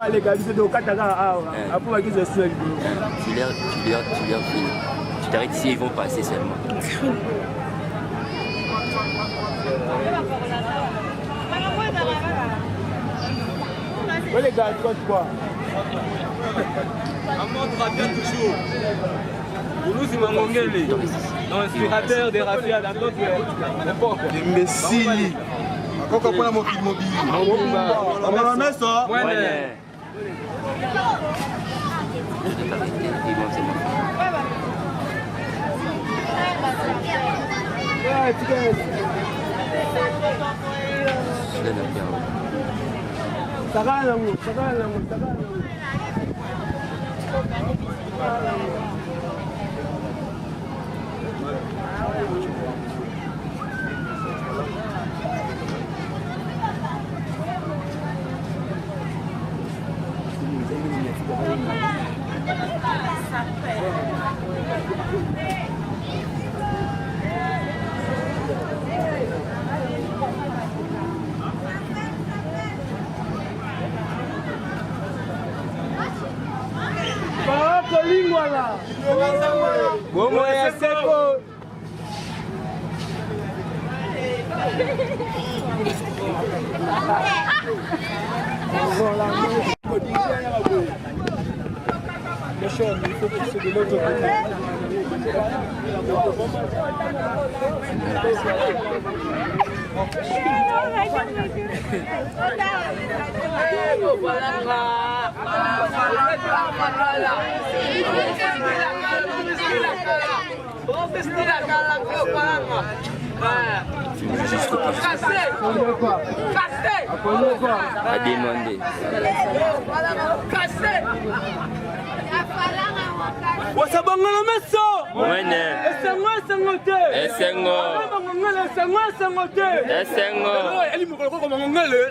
Aleka biso tokata kaka awa Eh. apo bakisi osila likolo. Tu leur, tu leur, tu leur files. Tu t'arrêtes ici, ils vont passer seulement. Oleka 3 3. Amande Rafia toujours. Boulouse Mangongele, l'inspirateur des Rafia dans notre époque. Imbécile. Akoko mpona mokili mobili. Amala meso. Mwene. Je vais t'arrêter, ils vont seulement. Celui-là n'a bien. Sakana nango, sakana nango, sakana nango. Bakolingwala. Bongo ya seko. Il faut pousser de l'autre côté. Filme jusqu'au bout. À demander. Wasabangana meso. Mwene. Esengo esengo te. Esengo. Mangongele esengo esengo te. Esengo. Lelo eli mokolo koko mangongele.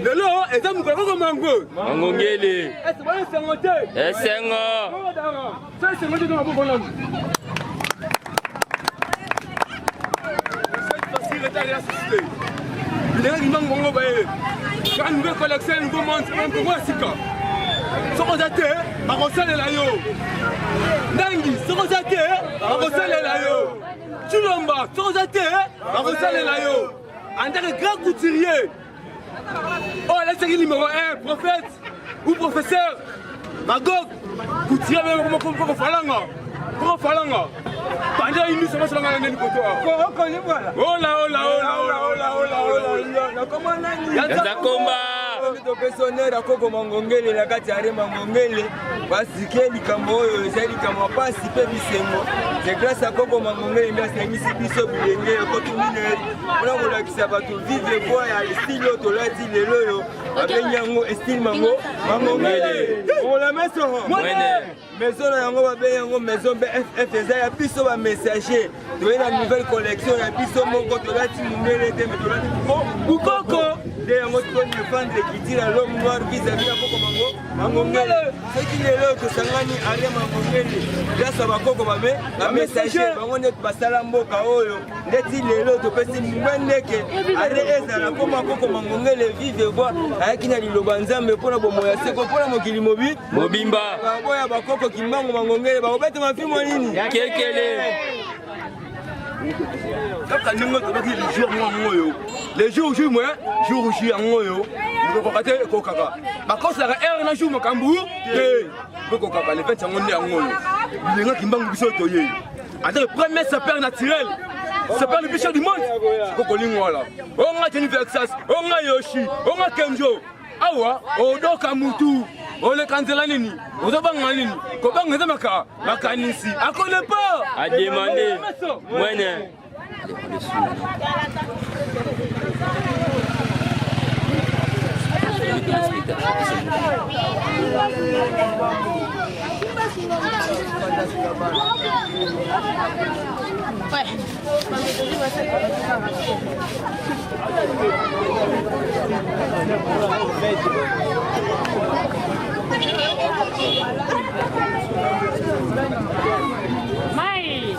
Lelo eza mokolo koko mango. Mangongele. Ese bana esengo te. Esengo. So esengo te na boko nanu. Bilenge kimbangu bango baye. Kaka nouvelle collection, nouveau monde, kongo ya sika. Soki oza te, bakosalela yo. Ndangi, soki oza te, bakosalela yo. Chilomba, soki oza te, bakosalela yo. En tant que grand couturier, oyo alakisaki numéro 1, prophète ou professeur, Magog, couturier même koko falanga. Koko falanga. Banda imiso masalanga na nini koto awa. Ola ola ola ola ola ola ola. Nakoma nani? Yanza komba. Topesi honneur akoko Mangongele na kati ya re Mangongele basike likambo oyo eza likambo ya pasi mpe bisengo. C'est grâce à koko Mangongele nde asengisi biso bilenge ya kotu minei mpona kolakisa bato vive voi ya style oyo tolati lelo oyo babengi yango style mango Mangongele. Ongola meso. Mwene. Maison na yango babengi yango maison BFF, eza ya biso bamessager. Toye na nouvelle collection ya biso moko, tolati mundele te, me tolati bukoko nde yango todéfendre culture ya l'homme noir vis-à-vis ya koko mango Mangongele. Soki lelo tosangani aria Mangongele grâce ya bakoko bame bamessager, bango nde basala mboka oyo. Ndeti lelo topesi ndeke are ezala koma koko Mangongele vive voi ayaki na liloba Nzambe mpona bomoi ya seko mpona mokili mobi Mobimba. Baboya bakoko Kimbangu Mangongele bakobeta mafimo nini? Kekele. Kaka ndenge tobaki le jour mwa oyo, le jour jour mwe jour ju yango oyo ekokoka te, ekokaka bakosalaka heure na jour makambo te ekokaka le 20 yango nde yango oyo bilenga Kimbangu biso toye en tant que premier sapeur naturel, sapeur le plus cher du monde, kokolingwala onga Jenny Vexas, onga Yoshi, onga Kenjo awa odoka mutu oleka nzela nini, ozobanga nini? Kobanga eza maka makanisi akole pa. À demander. Mwene. Le téléspectateur. Mai.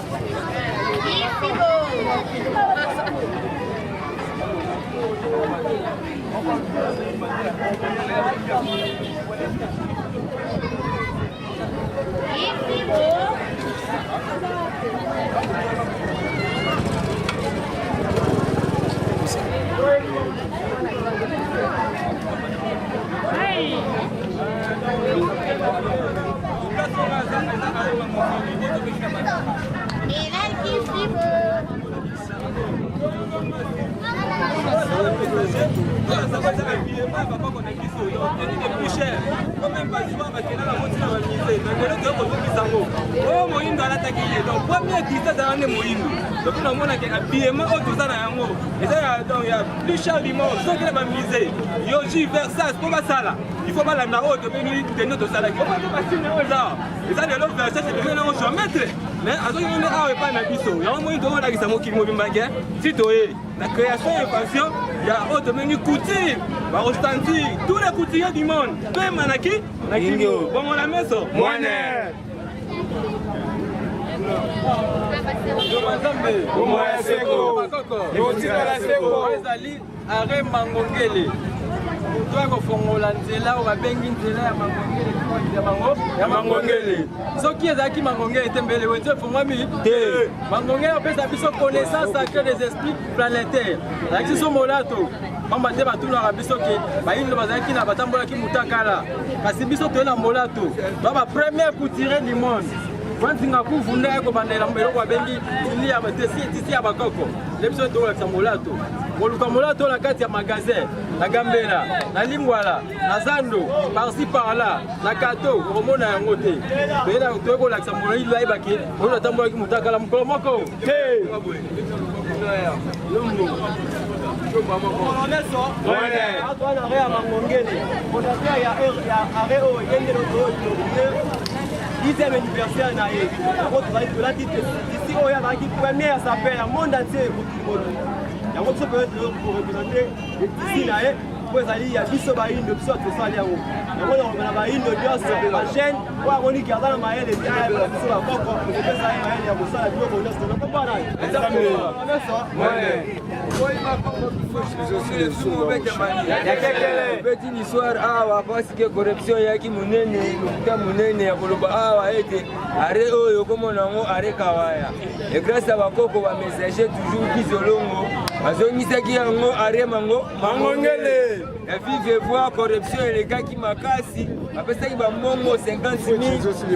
Oyo moyindo alataki ye donc premier kisi azala nde moyindo donc namonaki habillement oyo toza na yango eza ya donc ya plus cher du monde soki na bamusée yoji versas mpo basala il faut balanda oyo tobengi tende tosalaki omoni basine oyo eza eza lelo versas ebengeli yango géomètre mais azoki ngo nde awa epai na biso yango moni tokolakisa mokili mobimba ke ti toye na création ya invention ya oyo tobengi couture bakosentir tous les couturiers du monde pema na ki na kingo bongola meso mwane Bomoi seko. Ekotikala seko. Ezali arrêt Mangongele. Moto ya kofongola nzela oyo babengi nzela ya Mangongele ya bango ya Mangongele. Soki ezalaki Mangongele te mbele wenze efongwami te. Mangongele apesa biso connaissance sacrée des esprits planétaires. Alakisi biso molato pamba te batunaka biso ke bayindo bazalaki na batambolaki mutakala kasi biso toye na molato ba ba première couturier du monde Franzinga kuvu nde ayekobandela eloko abengi tisi ya bakoko nde biso tokolakisa molato koluka molato na kati ya magasin na gambela na lingwala na zando parci par là na kato okomona yango te toye kolakisa moyindo ayebaki moyindo atambolaki motakala mokolo moko te. Dixième anniversaire na ye yango tozali tolati tisi oyo azalaki première sapeur ya monde entier mokili mobimba yango biso mpe torepresente tisi na ye mpo ezali ya biso bayindo biso tosali yango yango nakoloba na bayindo nyonso bajeune oyo amoniki aza na mayele te ayebela biso bakoko kopesa ye mayele ya kosala biloko nyonso tokombana nyonso. Obeti l'histoire awa parce que corruption eyaki monene, lokuta monene ya koloba awa ete are oyo okomona yango are kawaya. Et grâce à bakoko ba messager toujours kizolongo bazongisaki yango are mango mangongele. Ya vive voix corruption elekaki makasi, bapesaki bambongo 50 000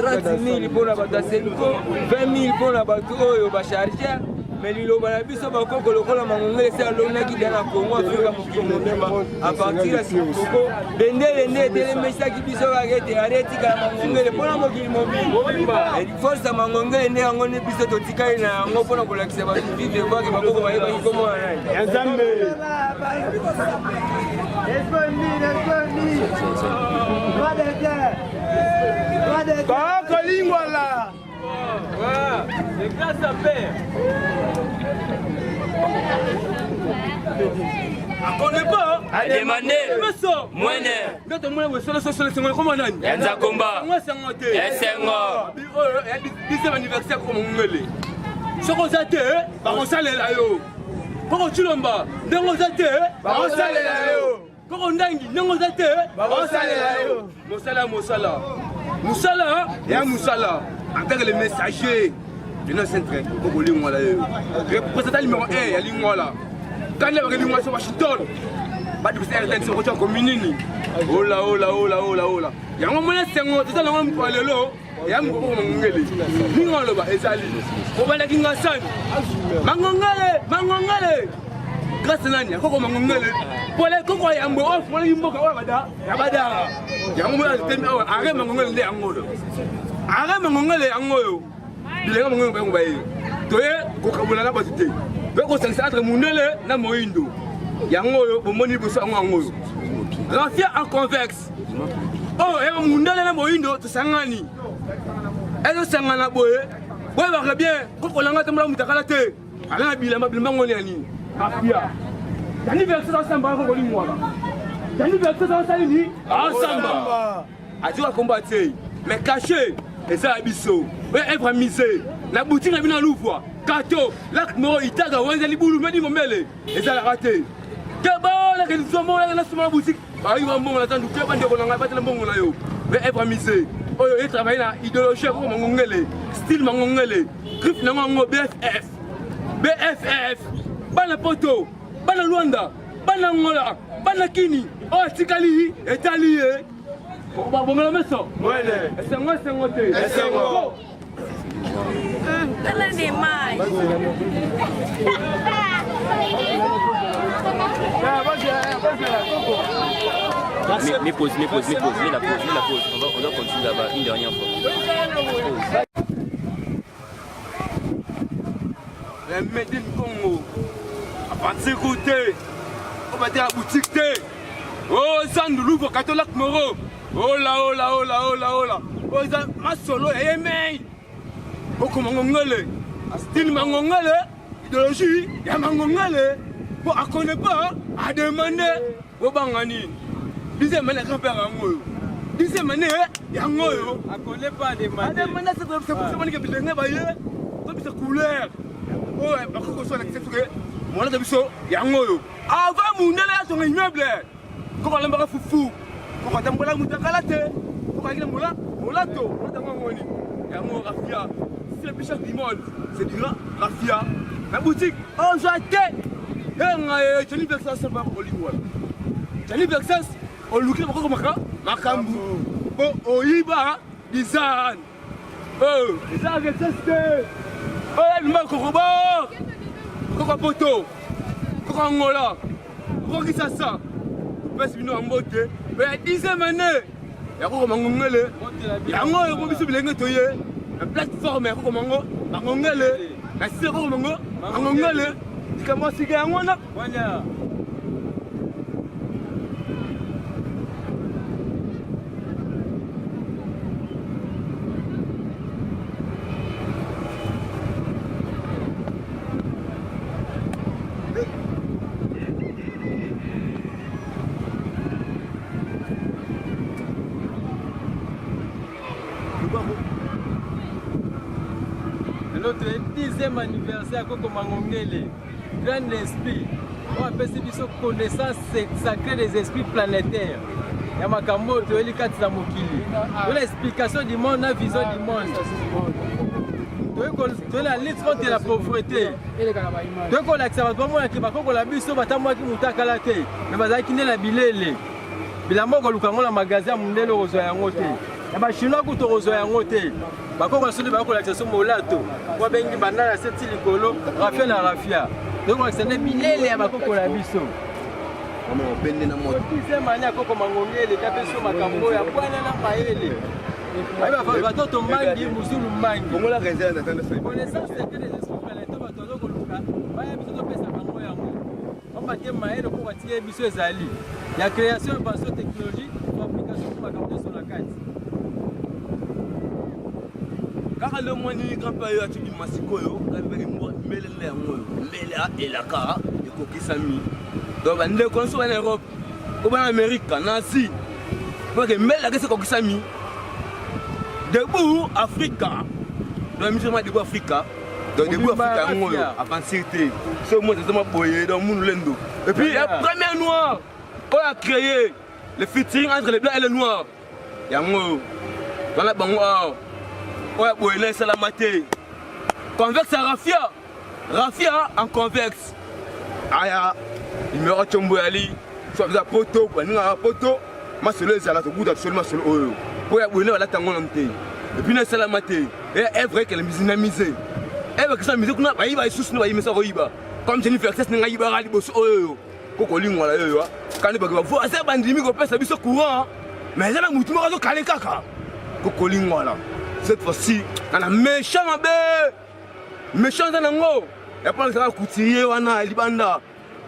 30 000 mpona bato ya Senco, 20 000 mpona bato oyo bacharger. Mais liloba na biso bakoko lokola mangongele esi alonaki da na Congo Afrika mokili mobimba a partir ya Koko bendele nde etelemisaki biso kaka ete are etikala mangongele mpona mokili mobimba. Force ya mangongele nde yango nde biso totikali na yango mpona kolakisa bato vive voake bakoko bayebaki komona nani ya Nzambe. Koko Lingwala. C'est grâce à père. Akone pas. A demandé. Meso. Mwene. Nde tomona boye solo solo sengo ekoma nani? Ya Nzakomba. Mwa sengo te. Esengo. Oyo ya dixième anniversaire koma ngele. Soki oza te bakosalela yo. Koko Tshilomba ndenge oza te bakosalela yo. Koko Ndangi ndenge oza te bakosalela yo. Mosala mosala. Mosala ya mosala. En tant que le messager de notre centre koko Lingwala yo. Représentant numéro 1 ya Lingwala. Kanda bake Lingwala sur Washington. Badibisa RTNC bakotya komi nini? Ola ola ola ola ola. Yango mona sengo toza nango mokolo lelo ya mokoko mangongele. Ninga oloba ezali. Kobandaki ngasani. Mangongele, mangongele. Grâce nani akoko mangongele. Pole koko ya yambo oyo afungolaki mboka oyo bada ya bada. Yango mona temi awa are mangongele nde yango oyo. Are mangongele yango oyo. Bilenge mangongele bango baye. Toye kokabola na bato te. Toye kosangisa entre mundele na moyindo. Yango oyo bomoni liboso yango yango oyo. Raffia en convexe. Oyo ya mundele na moyindo tosangani. Ezosangana boye. Boyebaka bien koko nanga tambola mutakala te. Ala na bilamba bilamba ngo ya nini? Raffia. Dani verset asamba koko lingwala. Dani verset asali nini? Asamba. Atika kombo atie mais caché eza ya biso. Oyo œuvre musée na boutique na bino ya Louvre, Kato, Lac Moro, Itaga, Wenze, Libulu, Medi Mombele ezalaka te. Keba olaka lisomo olaka na soma na boutique. Bayiba mbongo na zandu keba ndeko na ngai batela mbongo na yo. Be evre mise. Oyo e travailler na idéologie ya koko mangongele, style mangongele, griffe na yango BFF. BFF. Bana poto, bana Luanda, bana Angola, bana Kini. Oyo atikali etali ye. Babongela meso. Esengo esengo te. Esengo. Tala na image. Mets, mets pause, mets pause, mets pause, mets la pause, mets la pause. On va, on doit continuer là-bas une dernière fois. Pause. Le Made in Congo. Apanzi te. Obatela boutique te. Oh Zandu Louvre Katolak Moro. Ola ola ola ola ola. Oyo eza masolo ya ye mei. Boko mangongele. Style mangongele. Idéologie ya mangongele. Po akone pas a demander. Bobanga nini? Dixième année grand père yango oyo. Dixième année yango oyo. Akone pas a demander. A demander c'est pour ça que bilenge baye. Tobisa couleur. Oyo bakoki kosala kisa soki mwana na biso yango oyo. Avant mundele atonga immeuble. Koko alambaka fufu. Koko atambola mutakala te. Koko ayaki na mola molato. Molato yango yango nini? Yango rafia. C'est le plus cher du monde. C'est du rafia. Na boutique ozwa te. Enga ye Johnny Vexas ba olingo wana. Johnny Vexas oluki bakoko maka makambo. Po oyiba design. Oh, eza Vexas te. Oyo bima koko ba. Koko poto. Koko Angola. Koko Kisasa. Topesi bino yango te. Ya dixième année. Ya koko mangongele. Yango oyo biso bilenge toye. Na plateforme ya koko mango mangongele. Na site koko mango mangongele. Likambo ya sika yango wana. Lelo toye 10e anniversaire ya Koko Mangongele, grand esprit oyo apesi biso connaissance sacrée des esprits planétaires ya makambo oyo toyeli kati na mokili to na explication du monde na vision du monde toye na lutte contre la pauvreté toye kolakisa bato bamonaki bakokola biso batambwaki motakala te me bazalaki nde na bilele bilamba okoluka yango na magasin ya mondele okozwa yango te ya bachinois kutu okozwa yango te bakoko na soki bakolakisa so molato po abengi banda na se ti likolo rafia na rafia tokolakisa nde bilele ya bakoko na biso dixième année akoko mangongi eleka mpe so makambo ya bwana na mayele batoto mbangi muzulu mbangi connaissance secret des esprits planétaires bato bazo koluka baya biso topesa bango yango pamba te mayele mpo batikeli biso ezali ya création invention technologie fabrication mpo makambo nyonso na kati kaka nde omoni grand père oyo atobima sikoyo mbelele yango oyo mbele elaka ekokisami donc bandeko nyonso bana europe o bana amerika na asie poke mbele elaka esi ekokisami debout afrika donc miso ma debout afrika donc debout afrika yango oyo aventure te so moi ezoma boye donc munu lendo et puis ya premier noir oyo a créé le featuring entre les blancs et les noirs yango oyo wana bango awa oyo boye na esalama te convexe ya rafia rafia en convexe aya numero combo yali so aza poto baningaka poto masolo ezala tokuta tosoli masolo oyo mpo ya boye na balata yango nanu te epuis na esalama te eya evre ekele na mise evre kisa mise kuna bayiba lisusu nde bayimisa koyiba comme jennifer ses ndenge ayibaka liboso oyo kokolingwa na yoyo kandi bato bavoisin bandimi kopesa biso courant mais eza na motu moko azokale kaka kokolingwana cette fois-ci na na méchant mabe méchant eza nango ya mpona ezalaka couturier wana ya libanda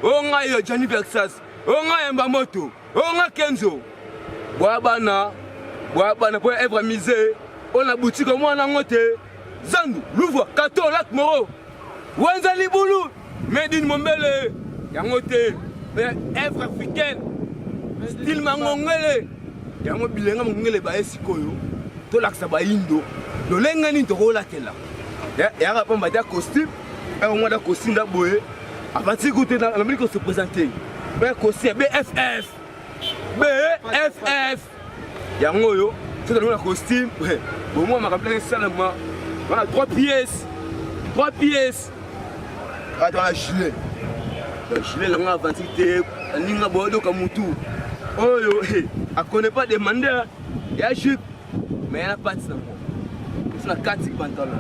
o ngai ya Gianni Versace o ngai ya Mbamoto o ngai Kenzo bwa bana bwa bana mpo ya evre mise oyo na boutique omwana yango te zandu louvre kato lac moro wenza libulu medine mombele yango te evre africaine style mangongele yango bilenga mangongele baye sikoyo tolakisa bayindo lolenge nini tokolatela yaka pamba te costume yango mwana costume nda boye avanti kutu namoni ko se présenter oya costume ya bff. BFF yango oyo soki tolingo na costume bomwa makambo esalama wana 3 pièces 3 pièces ata wana gilet gilet nanga avanti te aninga boyodoka mutu oyo akone pas demander ya jupe mais yana pati nango so na kati pantalon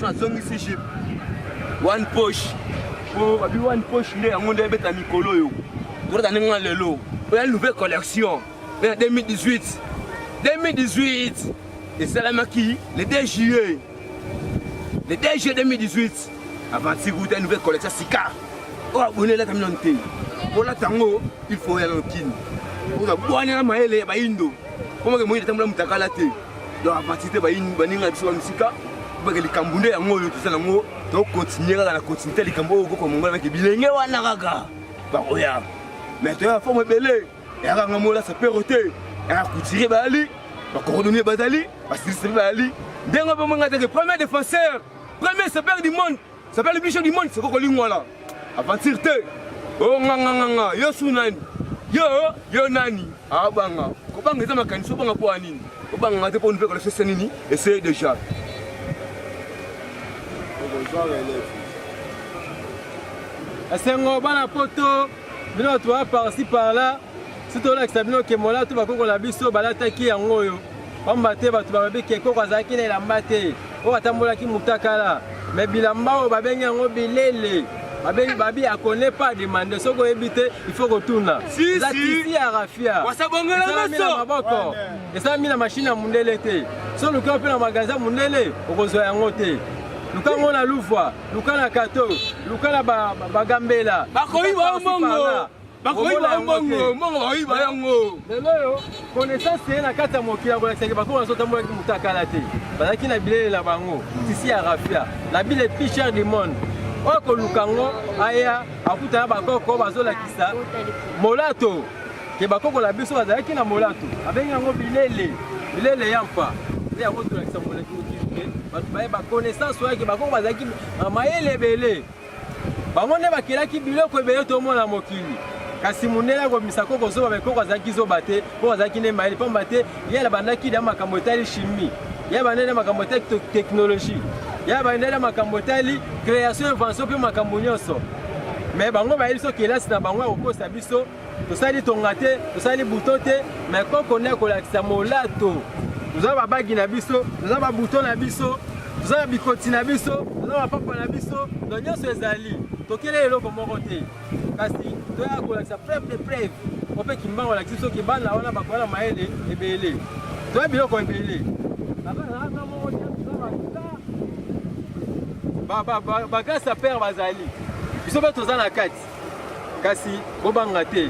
so nazongisi jupe one poche po babi one poche nde yango nde ebeta mikolo oyo tolata ndenge nga lelo oyo ya nouvelle collection na 2018 2018 esalamaki le 2 juillet le 2 juillet 2018 avanti kuta nouvelle collection sika oyo aboni elata mino te olata yango il faut oya nano kini oza bwania na mayele ya bayindo komake moyindo atambola mutakala te donc avanti te baninga na biso bamisika bake likambo nde yango oyo toza nango tokontinue kaka na continuité likambo oyo koko mongola bake bilenge wana kaka bakoya mais toya forme ebele eyaka nga mola sapero te eyaka couturier bayali bacoordonnier bazali basiliste mpe bayali ndenge mpe monga teke premier défenseur premier sapeur du monde sapeur le bicho du monde soko kolingwala aventure te o nganganganga yo su nani yo yo nani abanga kobanga eza makanisi obanga mpo ya nini obanganga te mpo mpe kolesese nini essaye déjà Esengo bana poto bino bato ba par-ci par-là si tolakisa bino ke molato bakoko na biso balataki yango oyo pamba te bato balobi ke koko azalaki na elamba te oyo atambolaki mutakala me bilamba oyo babengi yango bilele babengi babi akone pas demande soki oyebi te il faut kotuna eza tisi ya rafia esalami na maboko esalami na mashine ya mundele te so luka mpe na magasin ya mundele okozwa yango te luka yango na luvua luka na kato luka na bagambela bakoyiba yo mbongo bakoyiba yo mbongo mbongo bakoyiba yango lelo oyo connaissance ye na kati ya mokili ya kolakisaki bakoko na sotambolaki motakala te bazalaki na bilele na bango tisi ya rafia la bile plus cher du monde oyo koluka yango aya akutana bakoko bazolakisa molato ke bakoko na biso bazalaki na molato abengi yango bilele bilele ya mpa nde yango tolakisa molaki mokili ke bato baye baconnaissance oyo ke bakoko bazalaki na mayele ebele bango nde bakelaki biloko ebele tomona mokili kasi mondele akobimisa koko zoba me koko azalaki zoba te koko azalaki nde mayele pamba te ye abandaki na makambo etali chimie ye abandaki na makambo etali technologie ye abandaki na makambo etali création invention mpe makambo nyonso me bango bayebi biso kelasi na bango ya kokosa biso tosali tonga te tosali buto te me koko nde akolakisa molato toza babagi na biso toza babuto na biso toza na bikoti na biso toza bapapa na biso do nyonso ezali tokele eloko moko te kasi toya kolakisa preuve de preuve po mpe kimbangu alakisi biso ke bana wana bakoya na mayele ebele toya biloko ebele bagrâce père bazali biso mpe toza na kati kasi bobanga te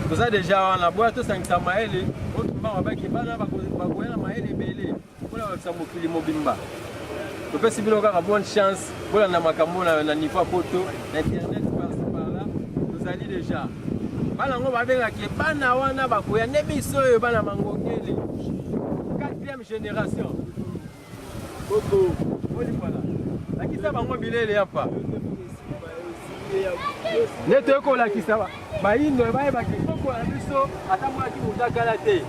toza deja wana boya tosangisa mayele oyo kimbangu abaki bana bakoya na mayele ebele mpona kolakisa mokili mobimba topesi bino kaka bonne chance bolanda makambo na niveau ya poto na internet parci par-là tozali deja bana yango babengaki bana wana bakoya nde biso oyo bana mangongele 4e génération koko olipala lakisa bango bilele ya pa nde toyei kolakisa bayindo bayebaki koko na biso atambolaki motakala te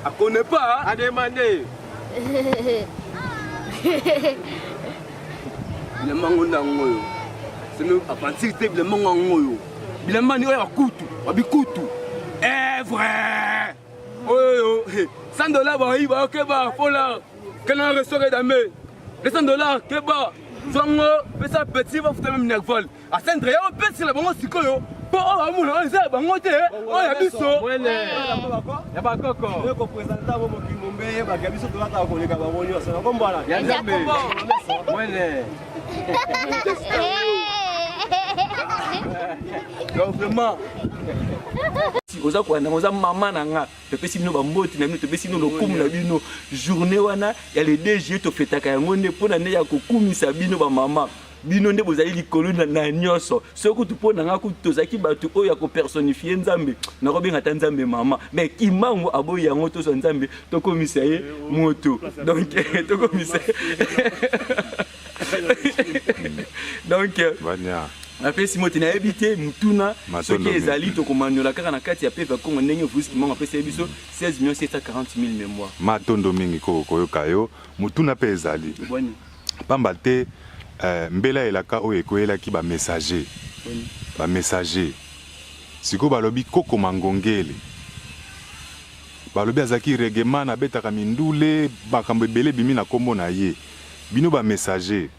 akone pas ademande bilamba yango nde yango oyo semi aventure te bilamba yango yango oyo bilamba ni oyo ya bakutu babikutu evre oyo 100 dollars bayiba okeba fola kena restaurant dame 200 dollars keba zwango pesa petit bafuta meme minerval acentre ya opesela bango sikoyo mpo oyo bamona oyo eza ya bango te oyo ya biso ya bakoko kopresenta bo mokili mombe yebaka biso tolataka koleka bango nyonso nakombwana ya nzambe mwene donc vraiment oza kolanda oza mama na nga topesi bino bambote na bino topesi bino lokumu na bino journée wana ya le 2 juillet tofetaka yango nde mpo na nde ya kokumisa bino bamama bino nde bozali likolo na nyonso soki kutu mpo na ngai kutu tozalaki bato oyo ya kopersonifie nzambe nakobenga ata nzambe mama mais kimbangu aboyi yango tozwa nzambe tokomisa ye moto donc tokomisa donc Napesi mbote, nayebi te motuna soki ezali, tokomanyola kaka na kati ya PV Congo ndenge Vusi Kimbangu apesaki biso 16 millions 740 000 mémoire. Matondo mingi koko koyoka yo. Motuna mpe ezali pamba te mbela elaka oyo ekweyelaki ba messager, ba messager sikoyo balobi koko Mangongele, balobi azalaki reggaeman, abetaka mindule, makambo ebele ebimi na kombo na ye. Bino ba messager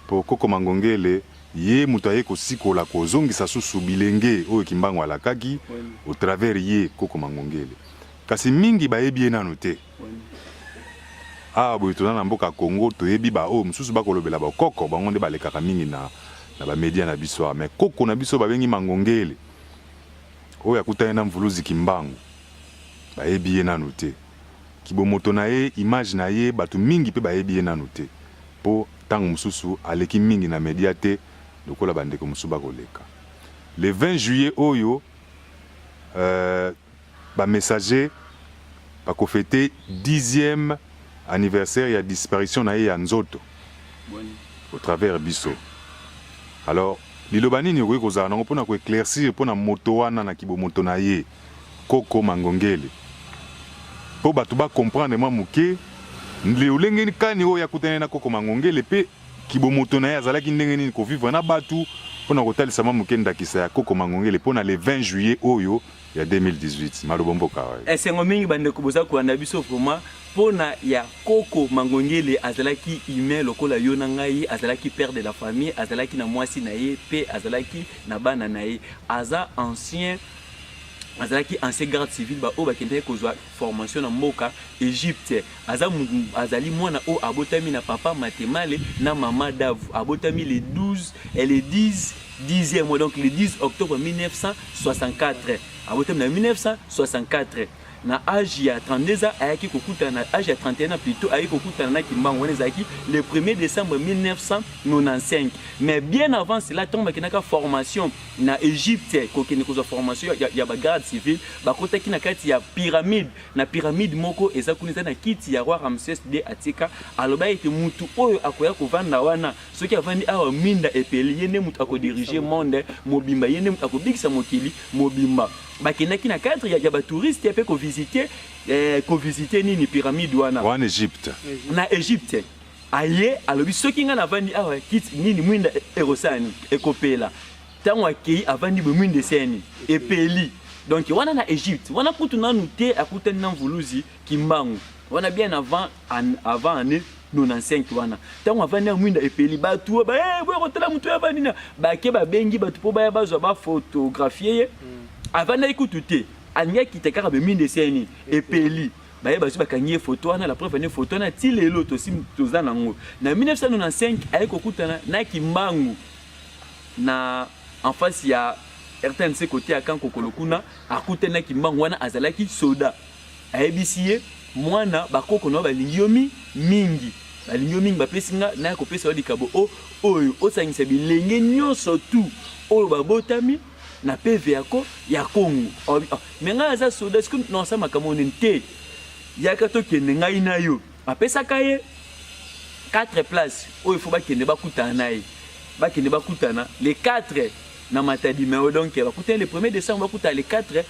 po koko Mangongele ye moto aye kosikola, kozongisa susu bilenge oyo Kimbangu alakaki au travers ye koko Mangongele, kasi mingi bayebi ye nanu te. Awa boye toza na mboka Congo, toyebi ba oyo mosusu bakolobela bokoko, bango nde balekaka mingi na ba media na biso awa. Mais koko na biso babengi Mangongele oyo akutani na Mvuluzi Kimbangu, bayebi ye nanu te. Kibomoto na ye, image na ye, bato mingi pe bayebi ye nanu te, po tango mosusu aleki mingi na media te lokola ba ndeko mosusu bakoleka. Le 20 juillet oyo, ba messagers bako feter dixième anniversaire ya disparition na ye ya nzoto au travers biso. Alors liloba nini okoki kozala nango pona ko eclaircir pona moto wana na kibomoto na ye Koko Mangongele, po bato ba comprendre mwa moke lolenge kani oyo akutani na Koko Mangongele pe kibomoto na ye azalaki ndenge nini ko vivre na batu, pona kotalisa mwa moke ndakisa ya Koko Mangongele pona le 20 juillet oyo ya 2018. Maloba mboka oyo. Esengo mingi ba ndeko boza kolanda biso vraiment pona ya Koko Mangongele azalaki humain lokola yo na ngai, azalaki père de la famille, azalaki na mwasi na ye pe azalaki na bana na ye, aza ancien, azalaki ancien garde civil ba oyo bakendaki kozwa formation na mboka Egypte. Aza azali mwana oyo abotami na papa Matemale na mama Davu, abotami le 12 et le 10 dixième mois, donc le 10 octobre 1964, abotami na 1964 na age ya 32 ans, ayaki kokutana na age ya 31 ans plutôt, ayaki kokutana na Kimbangu wana ezalaki le 1er décembre 1995. Mais bien avant cela, ntango bakendaka formation na Egypte, kokende kozwa formation ya ba garde civile, bakotaki na kati ya pyramide. Na pyramide moko eza kuna, eza na kiti ya roi Ramsès II atika, aloba ete mutu oyo akoya kovanda wana, soki avandi awa minda epeli, ye nde mutu akodirige monde mobimba, ye nde mutu akobikisa mokili mobimba. Bakendaki na cadre ya ba touriste pe kovisite nini pyramide wana. Wana Egypte. Na Egypte. Aye alobi soki nga navandi awa kiti nini mwinda ekosala nini ekopela. Tango akei avandi boye mwinda esali nini epeli. Donc wana na Egypte wana kutu nanu te akutani na Mvuluzi Kimbangu wana bien avant, avant année 95 wana tango avandi na mwinda epeli batu ba boye kotala mutu oyo avandi na bake babengi batu po baya bazwa ba photographie ye. Avandaki kutu te, alingi akita kaka be mwinda esali nini epeli. Baye bazwi bakangi ye photo wana, la preuve ane photo wana ti lelo tosi toza nango. Na 1995 aye kokutana na Kimbangu na en face ya RTNC côté ya Kankokolo kuna, akutani na Kimbangu wana azalaki soda. Ayebisi ye mwana bakoko na yo balingi yo mingi, balingi yo mingi, bapesi nga naya kopesa yo likabo o oyo osangisa bilenge nyonso tu oyo babotami na PV ya Congo. Alobi, ah, mais ngai aza soda, sikoyo nasala makambo nini te, yaka tokende ngai na yo. Apesaka ye 4 places oyo faut bakende bakutana na ye, bakende bakutana les 4 na Matadi Mayo. Donc bakutana le 1er décembre, bakutana le 4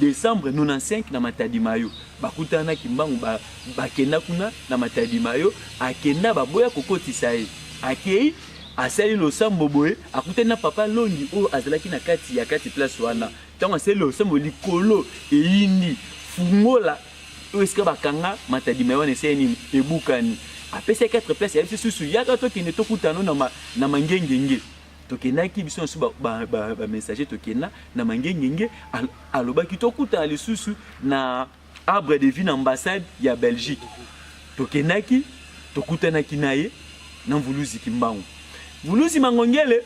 décembre 95 na Matadi Mayo. Bakutana na Kimbangu, bakenda kuna na Matadi Mayo, akenda baboya kokotisa ye, akei asali losambo boye, akutani na papa Longi oyo azalaki na kati ya kati place wana. Ntango asali losambo likolo eyindi, fungola oyo esika bakanga Matadi Mayo wana esali nini, ebukani. Apesaki 4 place, ayebisi susu yaka tokende tokutana na Mangengenge. Tokendaki biso nyonso ba messager, tokenda na Mangengenge, alobaki tokutana lisusu na arbre de vie na ambassade ya Belgique. Tokendaki tokutanaki na ye na Mvuluzi Kimbangu. Mvuluzi Mangongele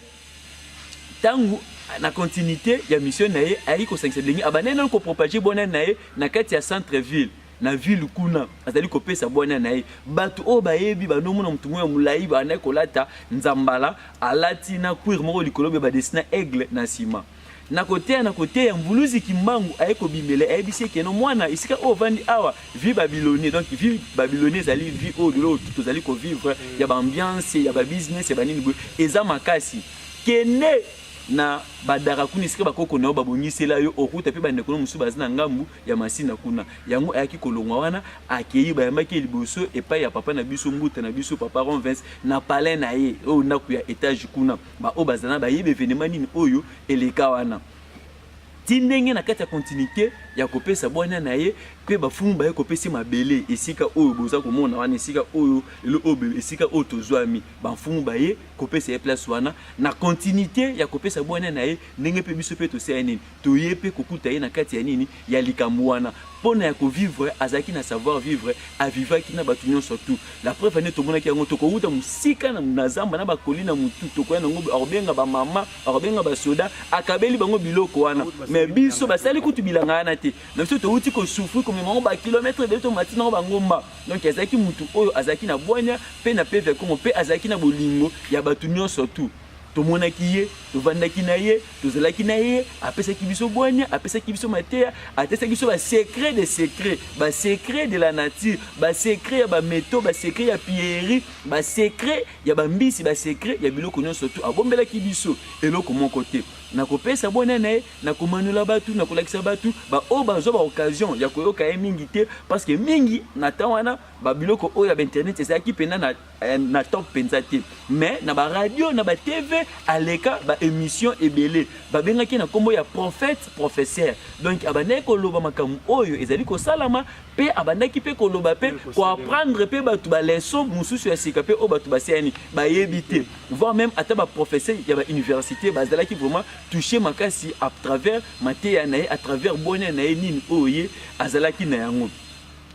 tangu na continuité ya mission na ye ayaki kosangisa bilenge, abandaki nanu kopropager bwana na ye na kati ya centre ville, na ville kuna azali kopesa bwana na ye. Bato oyo bayebi banomona motu moko ya molai bandaki kolata nzambala, alati na cuir moko likolo be badesina aigle na nsima. Na koteya, na koteya, Mvuluzi Kimbangu aye kobimela, ayebisi ye keno mwana esika oyo ovandi awa vie Babylonie. Donc vie Babylonie ezali vie oyo lelo tozali kovivre ya ba ambiance ya ba business ya ba nini boye eza makasi. Kende Na badara kuna esika bakoko na yo babongisela yo, okuta mpe bandeko no mosusu baza na ngambu ya Masina kuna. Yango ayaki kolongwa wana, akei, bayambaki ye liboso epai ya papa na biso, mbuta na biso, papa Ronvens, na palais na ye, oyo ndako ya etage kuna. Baoyo bazala bayebi evenema nini oyo eleka wana. Ti ndenge na kati ya continuite ya kopesa bwania na ye mpe bafumu baye kopesi mabele esika oyo boza komona wana, esika oyo lelo oyo esika oyo tozwami, bamfumu baye kopesa ye place wana na continuite ya kopesa bwania na ye, ndenge mpe biso mpe tosali nini, toye mpe kokuta ye na kati ya nini ya likambo wana mpo na ya kovivre. Azalaki na savoir vivre, avivaki na bato nyonso tout. La preuve ane tomonaki yango, tokowuta mosika na zamba na bakoli na motu, tokoya nango, akobenga bamama, akobenga basoda, akabeli bango biloko wana. Mais biso basali kutu bilanga wana te, na biso towuti kosouffrir komema yango bakilometre ebele, tomati nango bangomba. Donc azalaki mutu oyo azalaki na bwanya mpe na peve ya Kongo, mpe azalaki na bolingo ya bato nyonso tout. Tomonaki ye, tovandaki na ye, tozalaki na ye, apesaki biso bwanya, apesaki biso mateya, atesaki biso basecret de secret, basecret de la nature, basecret ya bameto, basecret ya pierrerie, basecret ya bambisi, basecret ya biloko nyonso tu. Abombelaki biso eloko moko te. Nakopesa bwanya na ye, nakomanola bato, nakolakisa bato baoyo bazwa baoccasion ya koyoka ye mingi te, parce que mingi na temps wana babiloko oyo ya bainternet ezalaki mpenza na top mpenza te. Mais na baradio, na batv, aleka baémission ebele, babengaki na nkombo ya prophète, professeur. Donc abandaki koloba makambo oyo ezali kosalama, mpe abandaki mpe koloba mpe koapprendre mpe bato baleçon mosusu ya sika mpe oyo bato baseyani bayebi te, voire même ata baprofesseur ya bauniversité bazalaki vraiment touché makasi à travers mateya na ye, à travers bwania na ye nini oyo ye azalaki na yango.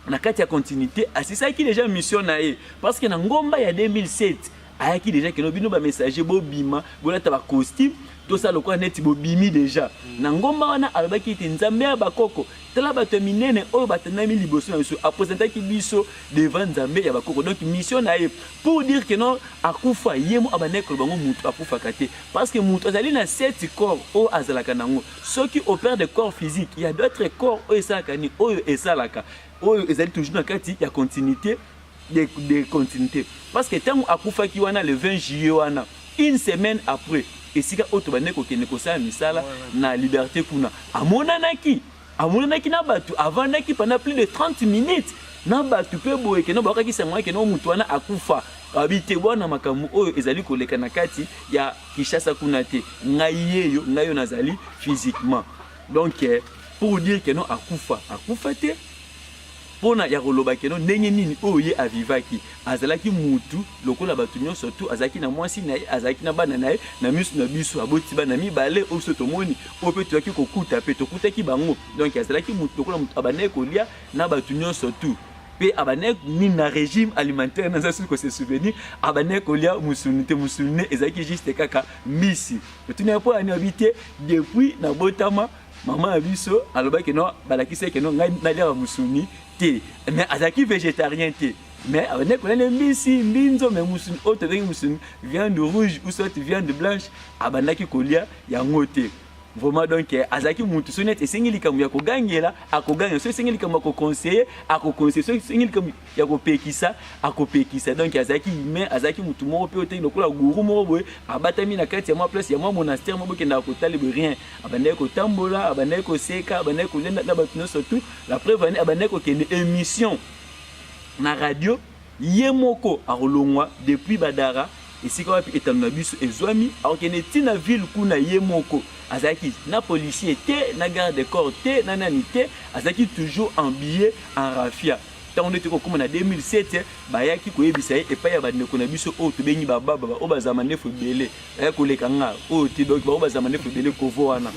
Na kati ya continuité, asisaki déjà mission na ye, parce que na ngomba ya 2007 ayaki déjà keno bino bamessager bobima, bolata bacostume, tosala lokola neti bobimi déjà na ngomba wana. Alobaki ete Nzambe ya bakoko, tala bato ya minene oyo batandami liboso na biso. Apresentaki biso devant Nzambe ya bakoko. Donc mission na ye, pour dire que non, akufa ye mo abandaki koloba bango, mutu akufaka te, parce que mutu azali na sept corps oyo azalaka nango. Soki opère de corps physique, il y a d'autres corps oyo esalaka nini, oyo esalaka, oyo ezali toujours na kati ya continuité de continuité. Parce que ntango akufaki wana le 20 juillet wana, une semaine après, esika oyo tobandaki kokende kosala misala na Liberté kuna, amonanaki na bato, avandaki pendant plus de 30 minutes na bato mpe boye keno bakokaki sango wana keno motu wana akufa. Abi te bwana, makambo oyo ezali koleka na kati ya Kinshasa kuna te, ngai yeyo, ngai oyo nazali physiquement. Donc pour dire que non, akufa, akufa te, mpona ya koloba keno ndenge nini oyo ye avivaki. Azalaki mutu lokola bato nyonso tu, azalaki na mwasi na ye, azalaki na bana na ye. Na miso na biso aboti bana mibale oyo biso tomoni, oyo mpe toyaki kokuta mpe tokutaki bango. Donc azalaki mutu lokola mutu, abandaki kolia na bato nyonso tu, mpe abandaki nini na régime alimentaire. Naza soki kose souvenir, abandaki kolia mosuni te, mosuni ne ezalaki juste kaka mbisi. Otuni mpo ani? Abi te, depuis nabotama, mama na biso alobaki no, balakisi ke no, ngai naliaka mosuni te. Mais azalaki végétarien te, mais abandaki kolia mbisi, mbinzo, mais mosuni oyo tobengi mosuni, viande rouge ou soit viande blanche, abandaki kolia yango te vraiment. Donc azalaki mutu, soki neti esengi likambo ya kogangela, akogangela; soki esengi likambo ya koconseiller, akoconseiller; soki esengi likambo ya kopekisa, akopekisa. Donc azalaki humain, azalaki mutu moko mpe oteki lokola gourou moko boye abatami na kati ya mwa place ya mwa monastère moko bokendaka kotala boye, rien. Abandaki kotambola, abandaki koseka, abandaki kolia na bato nyonso tout. La preuve ane abandaki kokende émission na radio ye moko, akolongwa depuis Badara, esika wapi etando na biso ezwami, akokende ntina ville kuna ye moko. Azalaki na policier te, na garde corps te, na nani te, azalaki toujours habillé en rafia. Ntango nde tokokóma na 2007, bayaki koyebisa ye epai ya bandeko na biso oyo tobengi bababa, oyo bazala mandefu ebele, baya koleka nga oyo te. Donc bango bazala mandefu ebele, kovo wana,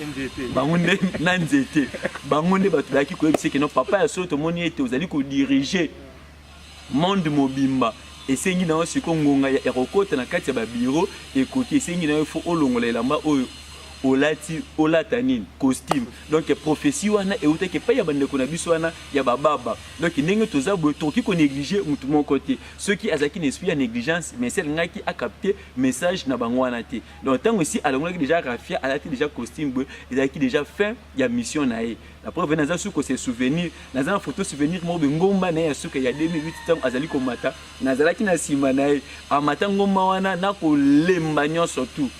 bango nde na nzete, bango nde bato bayaki koyebisa keno papa ya solo, tomoni ete ozali kodiriger monde mobimba, esengi na yo sikoyo ngonga ya kokota na kati ya babiro ekoki, esengi na yo fo olongola elamba oyo olati, olata nini, costume. Donc prophétie wana eutaki epai ya bandeko na biso wana ya bababa. Donc ndenge toza boye, tokoki konégliger motu moko te. Soki azalaki na esprit ya négligence, mais esi alingaki acapter message na bango wana te. Donc ntango esi alongolaki déjà rafia, alati déjà costume boye, ezalaki déjà fin ya mission na ye. La preuve, naza suki kose souvenir, naza na photo souvenir moko boye, ngomba na ye ya suka ya 2008, ntango azali komata, nazalaki na nsima na ye, amata ngomba wana na kolemba nyonso tu.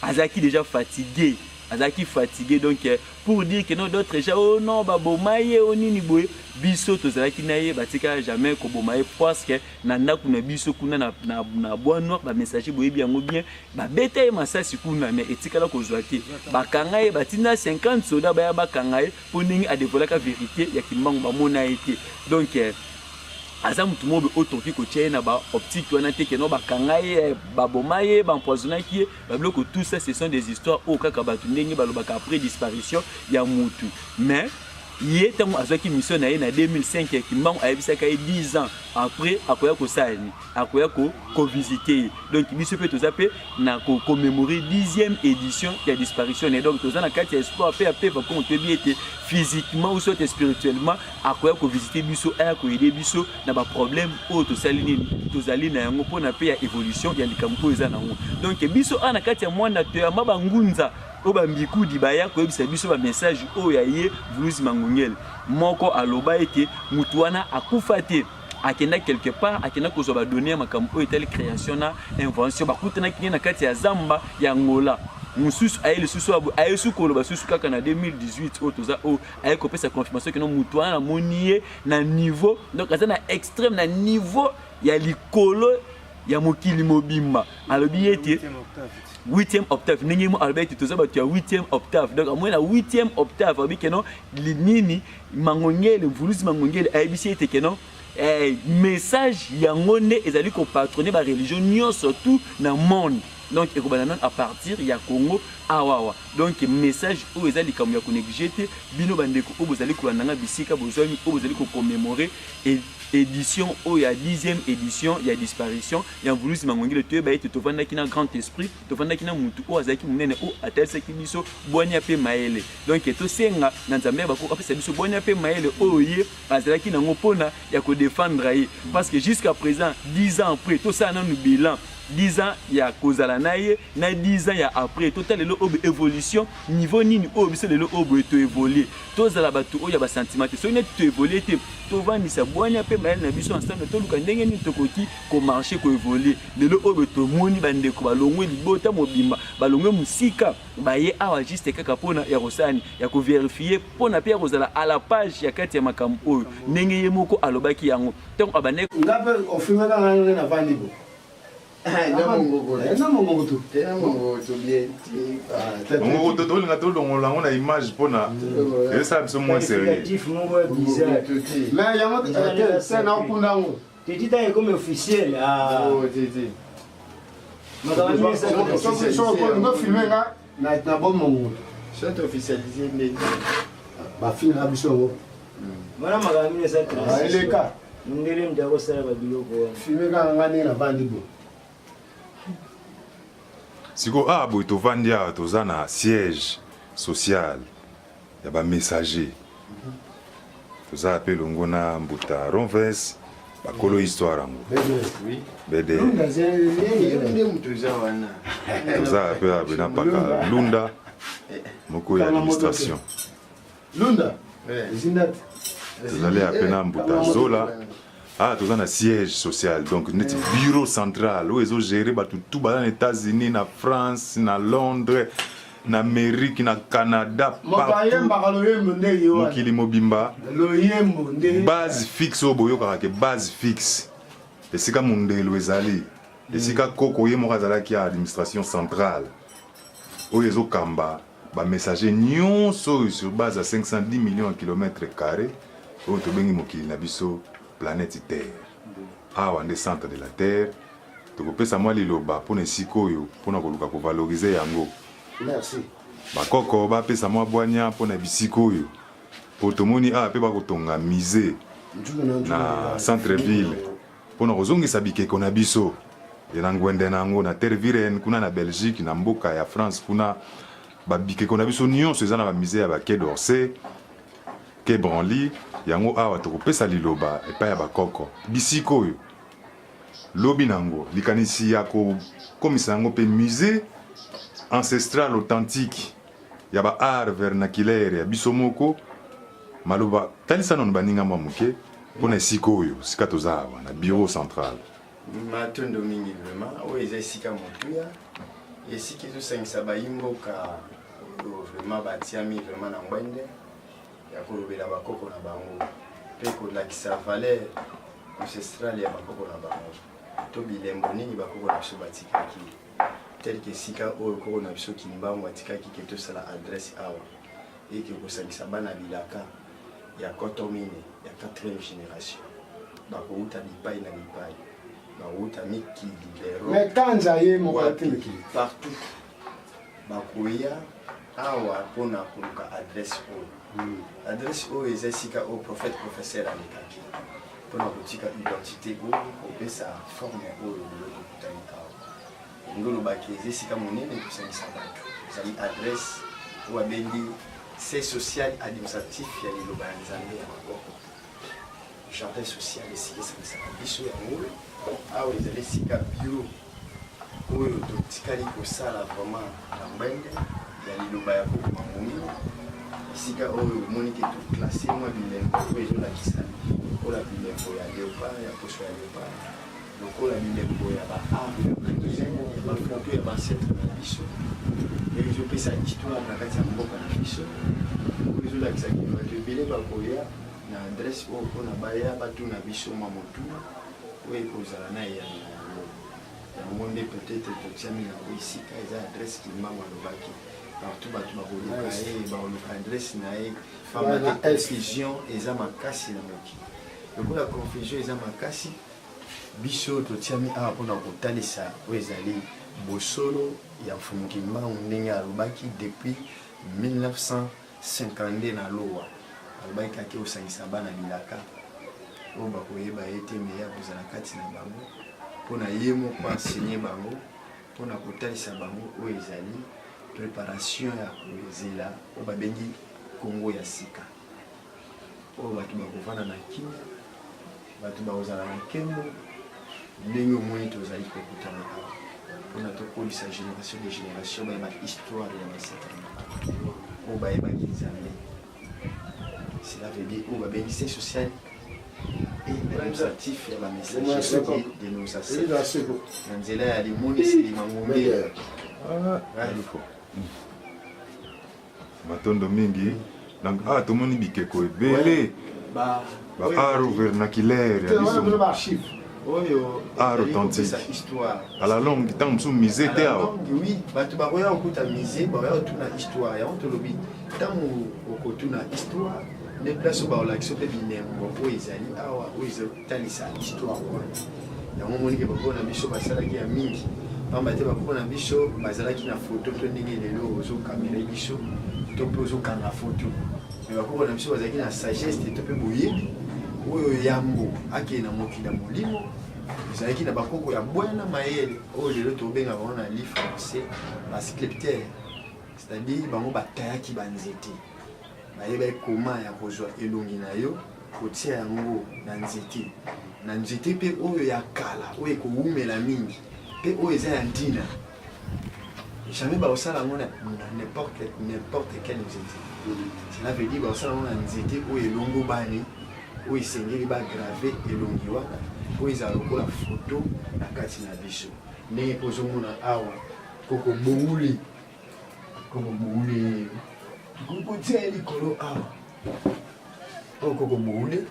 Azalaki déjà fatigué, azalaki fatigué. Donc pour dire que non, d'autres gens, oh non, baboma ye, oh nini boye, biso tozalaki na ye, batikala jamais koboma ye, parce que na ndako na biso kuna na Bois Noir, bamessager boyebi yango bien, babeta ye masasi kuna, mais etikala kozwa te. Bakanga ye, batinda 50 soda baya bakanga ye mpo ndenge adévoilaka vérité ya Kimbangu, bamona ye te. Donc aza motu moko oyo tokoki kotia ye na baoptique wana te que non, bakanga ye, baboma ye, baempoisonnaki ye, babiloko. Tout ça, ce sont des histoires oyo kaka bato ndenge balobaka après disparition ya mutu. Mais ye, ntango azwaki mission na ye na 2005 ya Kimbangu, ayebisaka ye 10 ans après akoya kosala nini, akoya kovisite ye. Donc biso mpe toza mpe na kocommémorer 10e édition ya disparition na ye. Donc toza na kati ya espoir mpe ya peva kongo, toyebi ete physiquement ou soit spirituellement akoya kovisite biso, aya koaider biso na baproblème oyo tosali nini, tozali na yango, mpona mpe ya évolution ya likambo oyo eza nango. Donc biso awa na kati ya Mwanda, toyamba bangunza oyo bambikudi baya koyebisa biso bamessage oyo ya ye Vuluzi Mangongele. Moko aloba ete mutu wana akufa te, akenda quelque part, akenda kozwa badonnées ya makambo oyo etali création na invention. Bakutanaki ye na kati ya zamba ya Ngola. Mosusu aye lisusu, aye su koloba susu kaka na 2018 oyo toza oyo, aye kopesa confirmation que non, mutu wana namoni ye na niveau, donc aza na extrême, na niveau ya likolo ya mokili mobimba. Alobi ete 8e octave, ndenge mo alobi ete toza bato ya 8e octave. Donc amoi na 8e octave, alobi que non, nini, Mangongele, Mvuluzi Mangongele ayebisi ete que non, message yango nde ezali kopatronner bareligion nyonso tout na monde. Donc ekobanda nano à partir ya Congo awawa. Donc message oyo eza likambo ya konégliger te. Bino bandeko oyo bozali kolanda nga, bisika bozwami, oyo bozali kocommémorer édition oyo ya 10e édition ya disparition ya Mvuluzi Mangongele, toyeba ete tovandaki na grand esprit, tovandaki na mutu oyo azalaki monene, oyo atalisaki biso bwania mpe mayele. Donc tosenga na Nzambe ya bakoko apesa biso bwania mpe mayele oyo ye azalaki nango mpona ya kodéfendre ye, parce que jusqu'à présent, 10 ans après, tosala nanu bilan 10 ans ya kozala na ye na 10 ans ya après, totala lelo oyo évolution niveau nini oyo biso lelo oyo boye toévolue. Tozala bato oyo ya basentiment te. Soki neti toévolue te, tovandisa bwania mpe mayele na biso ensemble, toluka ndenge nini tokoki komarcher, koévoluer. Lelo oyo boye tomoni bandeko balongwe libota mobimba, balongwe mosika, baye awa juste kaka mpona ya kosala, ya kovérifier, mpona mpe ya kozala à la page ya kati ya makambo oyo ndenge ye moko alobaki yango ntango abandaki. Nga mpe ofilme kaka ndenge navandi bo na mongongo tu. Mongongo to tolinga tolongola yango na image mpona ezosala biso moins sérieux. Mais yango te, naokunda yango. Teti ntango ekomi officiel. Soki filme nga na bo mongongo. Soit officialisé nde. Bafilmaka biso yango. Wana makambo mino eza. Eleka. Mondele moto akosala babiloko wana. Filme kaka nga ndenge navandi bo. Sikoyo awa boye tovandi awa, toza na siège social ya bamessager. Toza mpe elongo na mbuta Ronves, bakolo histoire yango bede. Nde moto eza wana. Toza mpe awa na paka Lunda moko ya administration. Lunda ezinda te. Tozali ape na mbuta Zola. Awa toza na siège social, donc neti bureau central oyo ezogérer bato tu baza na États-Unis, na France, na Londres, na Amérique, na Canada. Moto ayembaka loyembo nde ye wana. Mokili mobimba. Loyembo nde. Base fixe oyo boyokaka que base fixe, esika mondelo ezali, esika koko ye moko azalaki ya administration centrale oyo ezokamba bamessager nyonso oyo sur base ya 510 millions ya kilomètre carré oyo tobengi mokili na biso, planète Terre. Awa nde centre de la terre. Tokopesa mwa liloba mpona esika oyo, mpona koluka kovaloriser yango. Merci. Bakoko bapesa mwa bwanya mpona bisika oyo, po tomoni awa mpe bakotonga musée na centre ville mpona kozongisa bikeko na biso e na ngwende na yango na Tervuren kuna na Belgique, na mboka ya France kuna. Babikeko na biso nyonso eza na bamusée ya baquai d'Orsay, quai Branly. Yango awa tokopesa liloba epai ya bakoko. Bisika oyo lobi nango likanisi ya kokomisa yango mpe musée ancestral authentique ya baart vernaculaire ya biso moko. Maloba, talisa nano baninga mwa moke mpona esika oyo, sika toza awa na bureau central. Matondo mingi. Vraiment, oyo eza esika motuya. Esika ezosangisa bayi mboka oyo vraiment batiami vraiment na ngwende ya kolobela bakoko na bango mpe kolakisa valeur ancestrale ya bakoko na bango to bilembo nini bakoko na biso batikaki tel que esika oyo koko na biso Kimbangu atikaki ke tosala adresse awa eke kosangisa bana bilaka ya koto mine ya 4e generation bakowuta bipai na bipai bawuta mikili Mais Kanza ye moko ate mikili. Partout bakoya awa mpona koluka adresse oyo. Hmm. Adresse oyo eza esika oyo prophète professeur alekaki mpona kotika identité oyo kopesa forme oyo lelo tokutani awa. Elingi olobaki eza esika monene kosangisa bato, ezali adresse oyo babengi siège social administratif ya liloba ya Nzambe ya bakoko. Jardin social esika esangisaka biso yango oyo. Awa ezali esika bureau oyo totikali kosala vraiment na ngwende ya liloba ya koko Mangungi, esika oyo omoni ke toklasse mwa bilembo oyo ezolakisa lokola bilembo ya leopard, ya poso ya leopard, lokola bilembo ya ba arbre ya chrétien, ya ba photo ya ba ancêtre na biso, oyo ezopesa histoire na kati ya mboka na biso, oyo ezolakisa ke bato ebele bakoya na adresse oyo mpo na baya batuna biso mwa motuna oyo ekozala na eyano na yango. Yango nde peut-être totiami na oyo esika eza adresse Kimbangu alobaki partout bato bakoluka ye, bakoluka adresse na ye, pamba te confusion eza makasi na mokili. Lokola confusion eza makasi, biso totiami awa mpo na kotalisa oyo ezali bosolo ya Mfumu Kimbangu ndenge alobaki depuis 1952 na Lowa. Alobaki ake kosangisa bana bilaka oyo bakoyeba ye te, me ye akozala kati na bango mpo na ye moko enseigner bango mpo na kotalisa bango oyo ezali preparation ya kozela oyo babengi Congo ya sika, oyo bato bakovanda na kimia, bato bakozala na nkembo ndenge omoni tozali kokutana awa mpona tokolisa génération de génération bayeba histoire ya bansêtre na bango oyo bayebaki Nzambe. Cela veut dire oyo babengi siège social et administratif ya bamessager de nos ancêtres na nzela ya limoniseli mangombe. Matondo mingi. Donc ah tomoni bikeko ebele. Ba art vernaculaire ya biso. Oyo art authentique. À la longue ntango mosusu musée te awa. Oui, bato bakoya kokuta musée, bakoya kotuna histoire. Yango tolobi ntango okotuna histoire nde place oyo bakolakisa mpe bilembo oyo ezali awa oyo ezotalisa histoire wana. Yango omoni ke bakoko na biso basalaki ya mingi, pamba te bakoko na biso bazalaki na foto to ndenge lelo ozokamere biso to mpe ozokanga foto, me bakoko na biso bazalaki na sagesse to mpe boyebi oyo yambo akende na mokili ya molimo. Ezalaki na bakoko ya bwana mayele oyo lelo tobenga bango na li français ba sculpteur, c'est-à-dire bango batayaki banzete, bayebaki koma ya kozwa elongi na yo kotia yango na nzete, na nzete mpe oyo ya kala oyo ekowumela mingi mpe oyo eza ya ntina. Jamais bakosala yango na n'importe quel nzete. Cela veut dire bakosala yango na nzete oyo elongobani, oyo esengeli ba grave elongi wana oyo ezala lokola foto na kati na biso. Ndenge mpe ozomona awa koko bouli, koko bouli tokoki kotia ye likolo awa, oyo koko boule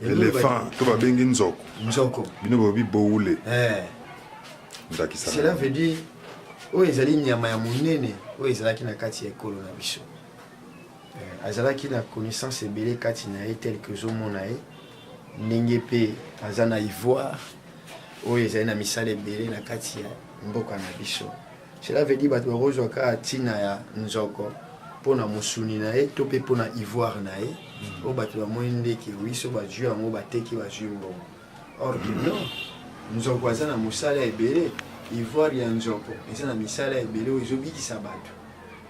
Elephant to babengi nzoko. Nzoko. Bino bolobi boule. Eh. Ndakisa. Cela veut dire oyo ezali nyama ya monene oyo ezalaki na kati ya ekolo na biso. Eh, azalaki na connaissance ebele kati na ye tel que ozomona ye ndenge mpe aza na ivoire oyo ezali na misala ebele na kati ya mboka na biso. Cela veut dire bato bakozwa kaka ntina ya nzoko mpo na mosuni na ye to mpe mpo na ivoire na ye oyo bato bamoni ndeke wi so bazwi yango bateki bazwi mbongo. Or que non, nzoko aza na mosala ebele, ivoire ya nzoko eza na misala ebele oyo ezobikisa bato.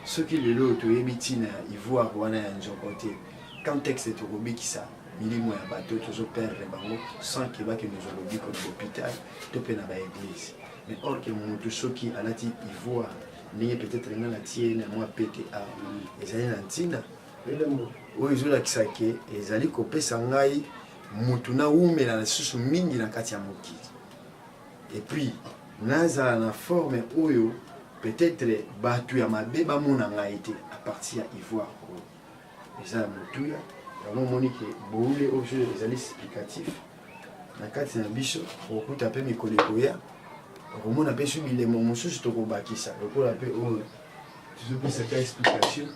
Soki lelo oyo toyebi ntina ya ivoire wana ya nzoko te, quand est-ce tokobikisa milimo ya bato oyo tozo perdre bango sans que bakende kozwa lobiko na hôpital to mpe na ba eglise? Mais or que mutu soki alati ivoire ndenge peut-être nga natie na mwa pete awa, ezali na ntina oyo ezolakisa ke ezali kopesa ngai mutu nawumela lisusu mingi na kati ya mokili. Et puis Nazala na forme oyo peut-etre batu ya mabe bamona ngai te à partir ya ivoire oyo eza ya motuya. Yango omoni ke boule oyo biso ezali explicatif na kati na biso. Okokuta mpe mikolo ekoya, okomona mpe so bilembo mosusu tokobakisa lokola mpe oyo tozopesaka explication,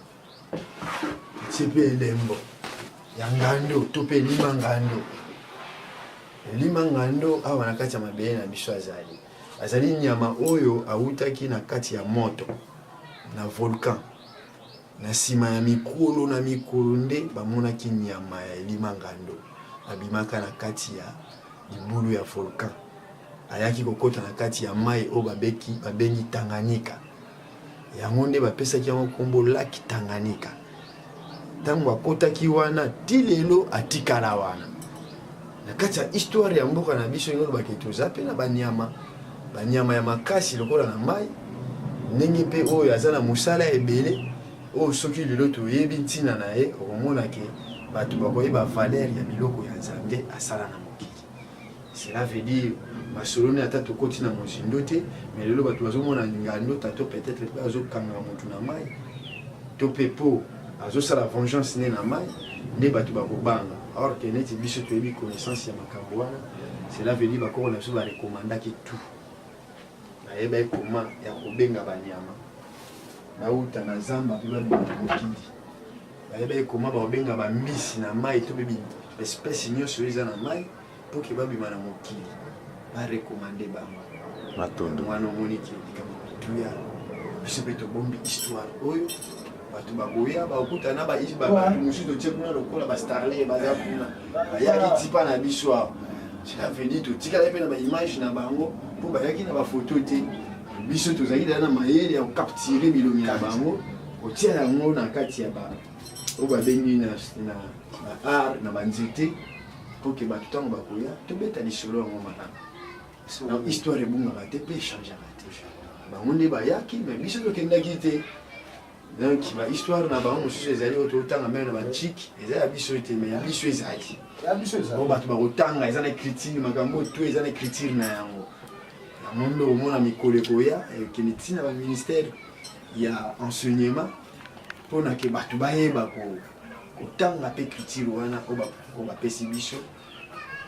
totie mpe elembo ya ngando to mpe elima ngando. Elima ngando awa na kati ya mabele na biso azali azali nyama oyo awutaki na kati ya moto na volcan. Na nsima ya mikolo na mikolo nde bamonaki nyama ya elima ngando abimaka na kati ya libulu ya volcan, ayaki kokota na kati ya mai oyo babeki babengi Tanganyika. Yango nde bapesaki yango nkombo Lac Tanganyika. Ntango akotaki wana ti lelo atikala wana. Na kati ya histoire ya mboka na biso, yango olobaka toza mpe na banyama, banyama ya makasi lokola na mai, ndenge mpe oyo aza na mosala ebele oyo soki lelo toyebi ntina na ye, okomona ke bato bakoyeba valeur ya biloko ya Nzambe asala na mokili. Cela veut dire masolo ne ata tokoti na mozindo te, mais lelo bato bazomona ngando tato peut-être mpe azokanga motu na mai to mpe po azosala vengeance ne na mai nde bato bakobanga. Or que neti biso toyebi connaissance ya makambo wana, cela veut dire bakoko na biso barekomandaki tout, bayebaki koma ya kobenga banyama bauta na zamba mpe babima na mokili, bayebaki koma bakobenga bambisi na mai to mpe espèce nyonso oyo eza na mai mpo ke babima na mokili, barekomande bango. Matondo. Wana omoni ke likambo motuya, biso mpe tobombi histoire oyo bato bakoya bakokuta na bato mosusu totie kuna lokola bastarle baza kuna bayaki tipa na biso awa. Cela veut dire totikali mpe na baimage na bango mpo bayaki na bafoto te. Biso tozalaki deja na mayele ya kokaptire bilongi na bango, kotia yango na kati ya ba oyo babengi na art na banzete mpo ke bato ntango bakoya tobeta lisolo yango malamu. Donc histoire ebungaka te mpe echangeaka te. Bango nde bayaki, mais biso tokendaki te. Donc ba histoire na bango mosusu ezali oyo totanga meme na bantike eza ya biso te, mais ya biso ezali oyo bato bakotanga, eza na écriture, makambo oyo to eza na écriture na yango. Yango nde omona mikolo ekoya ekende ntina ba ministère ya enseignement mpona ke bato bayeba kotanga mpe écriture wana oyo bapesi biso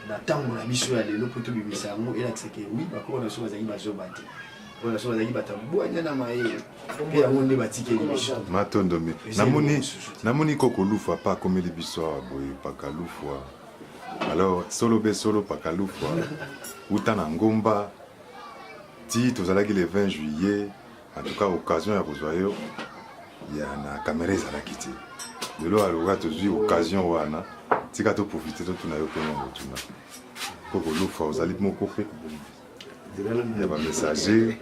na ntango na biso ya lelo mpo tobimisa yango, elakisa ke wi bakoko na biso bazalaki bazoba te, bakoko na biso bazalaki bato ya bwanya na mayele, mpe yango nde batikeli biso. Matondo mi namoni namoni koko lufwa pa akomeli biso awa boye paka lufwa. Alors solo be solo paka lufwa uta na ngomba ti tozalaki le 20 juillet. En tout cas occasion ya kozwa yo ya na kamera ezalaki te. Lelo aloka tozwi occasion wana, tika toprofite totuna yo mpe mwa motuna. Koko Lufa, ozali moko mpe ya bamessager.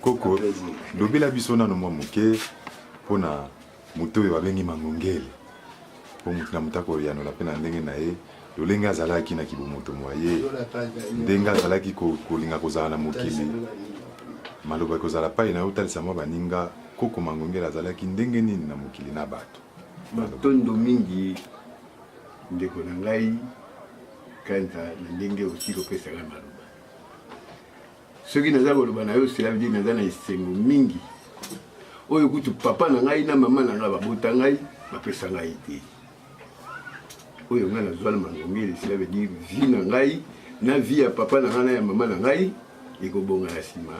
Koko, lobela biso nano mwa moke mpona moto oyo babengi Mangongele, mpo moto na moto akoyanola mpe na ndenge na ye, lolenge azalaki na kibomoto mwa ye, ndenge azalaki kolinga kozala na mokili. Maloba ekozala pai na yo, otalisa mwa baninga koko Mangongele azalaki ndenge nini na mokili na bato. Matondo mingi ndeko na ngai Kanza na ndenge osi kopesa ngai maloba. Soki naza koloba na yo, cela veut dire naza na esengo mingi oyo kutu papa na ngai na mama na ngai babota ngai bapesa ngai te. Oyo ngai nazwa na Mangongele, cela veut dire vie na ngai na vie ya papa na ngai na ya mama na ngai ekobonga na nsima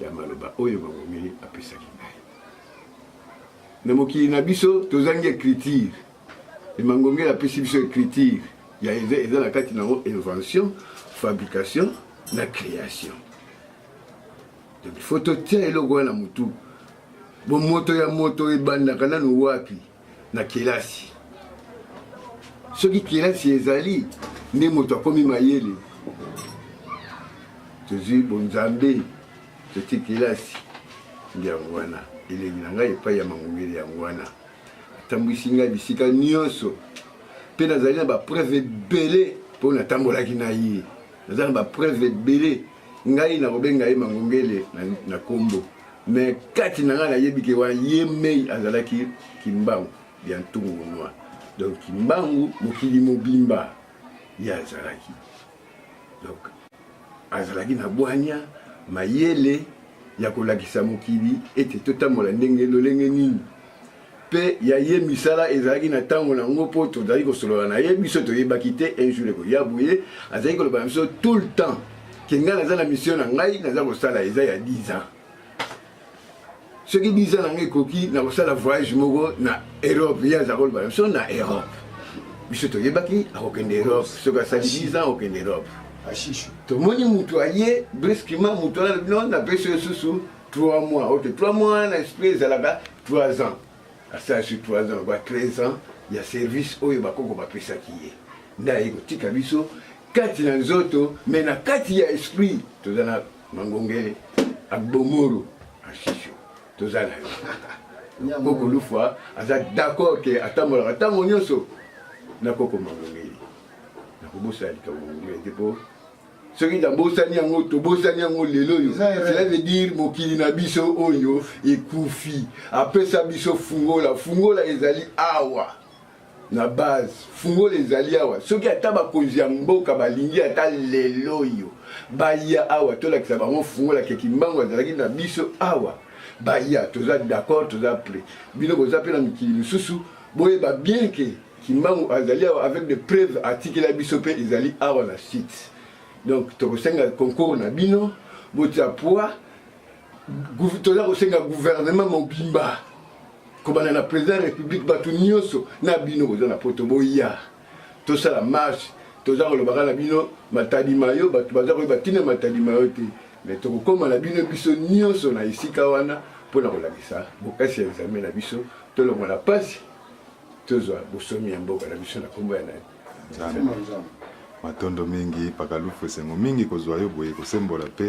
ya maloba oyo Mangongele apesaki ngai. Na mokili na biso tozangi écriture. Mangongele apesi biso écriture ya eza na kati nango invention, fabrication na création. Donc il faut totia eloko wana na mutu. Bomoto ya moto ebandaka nanu wapi? Na kelasi. Soki kelasi ezali nde moto akomi mayele. Tozwi bonzambe, totie kelasi nde yango wana. Elengi na ngai epai ya Mangongele yango wana. Atambwisi ngai bisika nyonso mpe nazali na bapreuve ebele mpo natambolaki na ye. Naza na bapreuve ebele. Ngai nakobenga ye Mangongele na kombo, mais kati na ngai nayebi ke wana ye mei azalaki Kimbangu ya Ntungu Nwa. Donc Kimbangu mokili mobimba ye azalaki. Donc azalaki na bwanya, mayele ya kolakisa mokili ete totambola ndenge lolenge nini mpe ya ye misala ezalaki na ntango na yango mpo tozalaki kosolola na ye biso toyebaki te un jour ekoya boye azalaki koloba na biso tout le temps ke ngai naza na mission na ngai naza kosala eza ya 10 ans soki 10 ans na ngai ekoki nakosala voyage moko na europe ye aza koloba na biso na europe biso toyebaki akokende europe soki asali 10 ans akokende europe tomoni moto aye brusquement moto wana alobi no napesi yo susu 3 mois ok 3 mois wana esprit ezalaka 3 ans asala su 3 ans ba 13 ans ya service oyo bakoko bapesaki ye nde aye kotika biso kati na nzoto me na kati ya esprit toza na mangongele agbomoro ashisho toza na yo koko lufwa aza d'accord ke atambolaka ntango nyonso na koko mangongele nakobosana likambo mangongele te mpo soki nabosani yango tobosani yango lelo oyo cela veut dire mokili na biso oyo ekufi apesa biso fungola fungola ezali awa na base fungola ezali awa soki ata bakonzi ya mboka balingi ata lelo oyo baya awa tolakisa bango fungola ke kimbangu azalaki na biso awa baya toza d'accord toza prêt bino boza mpe na mikili misusu boyeba bien ke Kimbangu azali awa avec des preuves atikela biso mpe ezali awa na site. Donc tokosenga concours na bino botia poids toza kosenga gouvernement mobimba kobanda na président ya république bato nyonso na bino boza na poto boya tosala marche toza kolobaka na bino matadi mayo bato baza koyeba ntina matadi mayo te me tokokóma na bino biso nyonso na esika wana mpo na kolakisa bokasi ya nzambe na biso tolongola mpasi tozwa bosomi ya mboka na biso na nkombo ya nani? Nzambe. Matondo mingi pakalufu, esengo mingi kozwa yo boye kosembola pe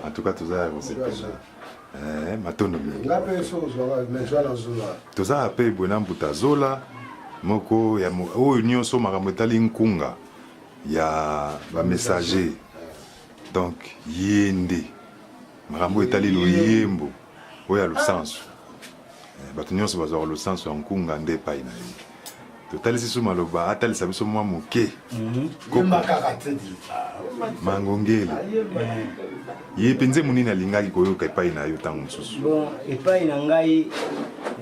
en tout cas toza ya kosepela. Eh, matondo mingi. Nga pe so ozwaka mais zwa na zola. Toza pe boye na mbuta zola moko ya oyo nyonso makambo etali nkunga ya ba messager. Donc ye nde makambo etali loyembo oyo ya lusansu. Eh, bato nyonso bazwaka losanso ya nkunga nde epai na ye totalisi su maloba atalisa biso mwa moke mhm. mangongele ye mpe nzembo nini alingaki koyoka epai na yo ntango mosusu bon epai na ngai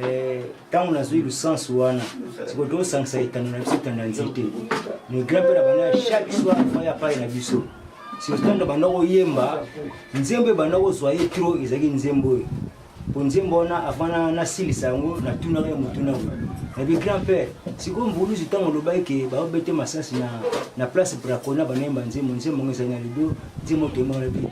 eh, ntango nazwi lusansu wana sikoyo tosangisa etando na biso etando ya nzete mais grand père abanda chaque soir faya epai na biso surtout ntango banda koyemba nzembo ebanda kozwa ye trop ezalaki nzembo oyo Po nzembo wana avant nasilisa yango natunaka ye motuna oyo nabi grand père sikoyo mvuluzi ntango olobaki ke baobete masasi na, na place bracona banayemba nzembo nzembo yango ezali na lido nzembo toyembaka nabi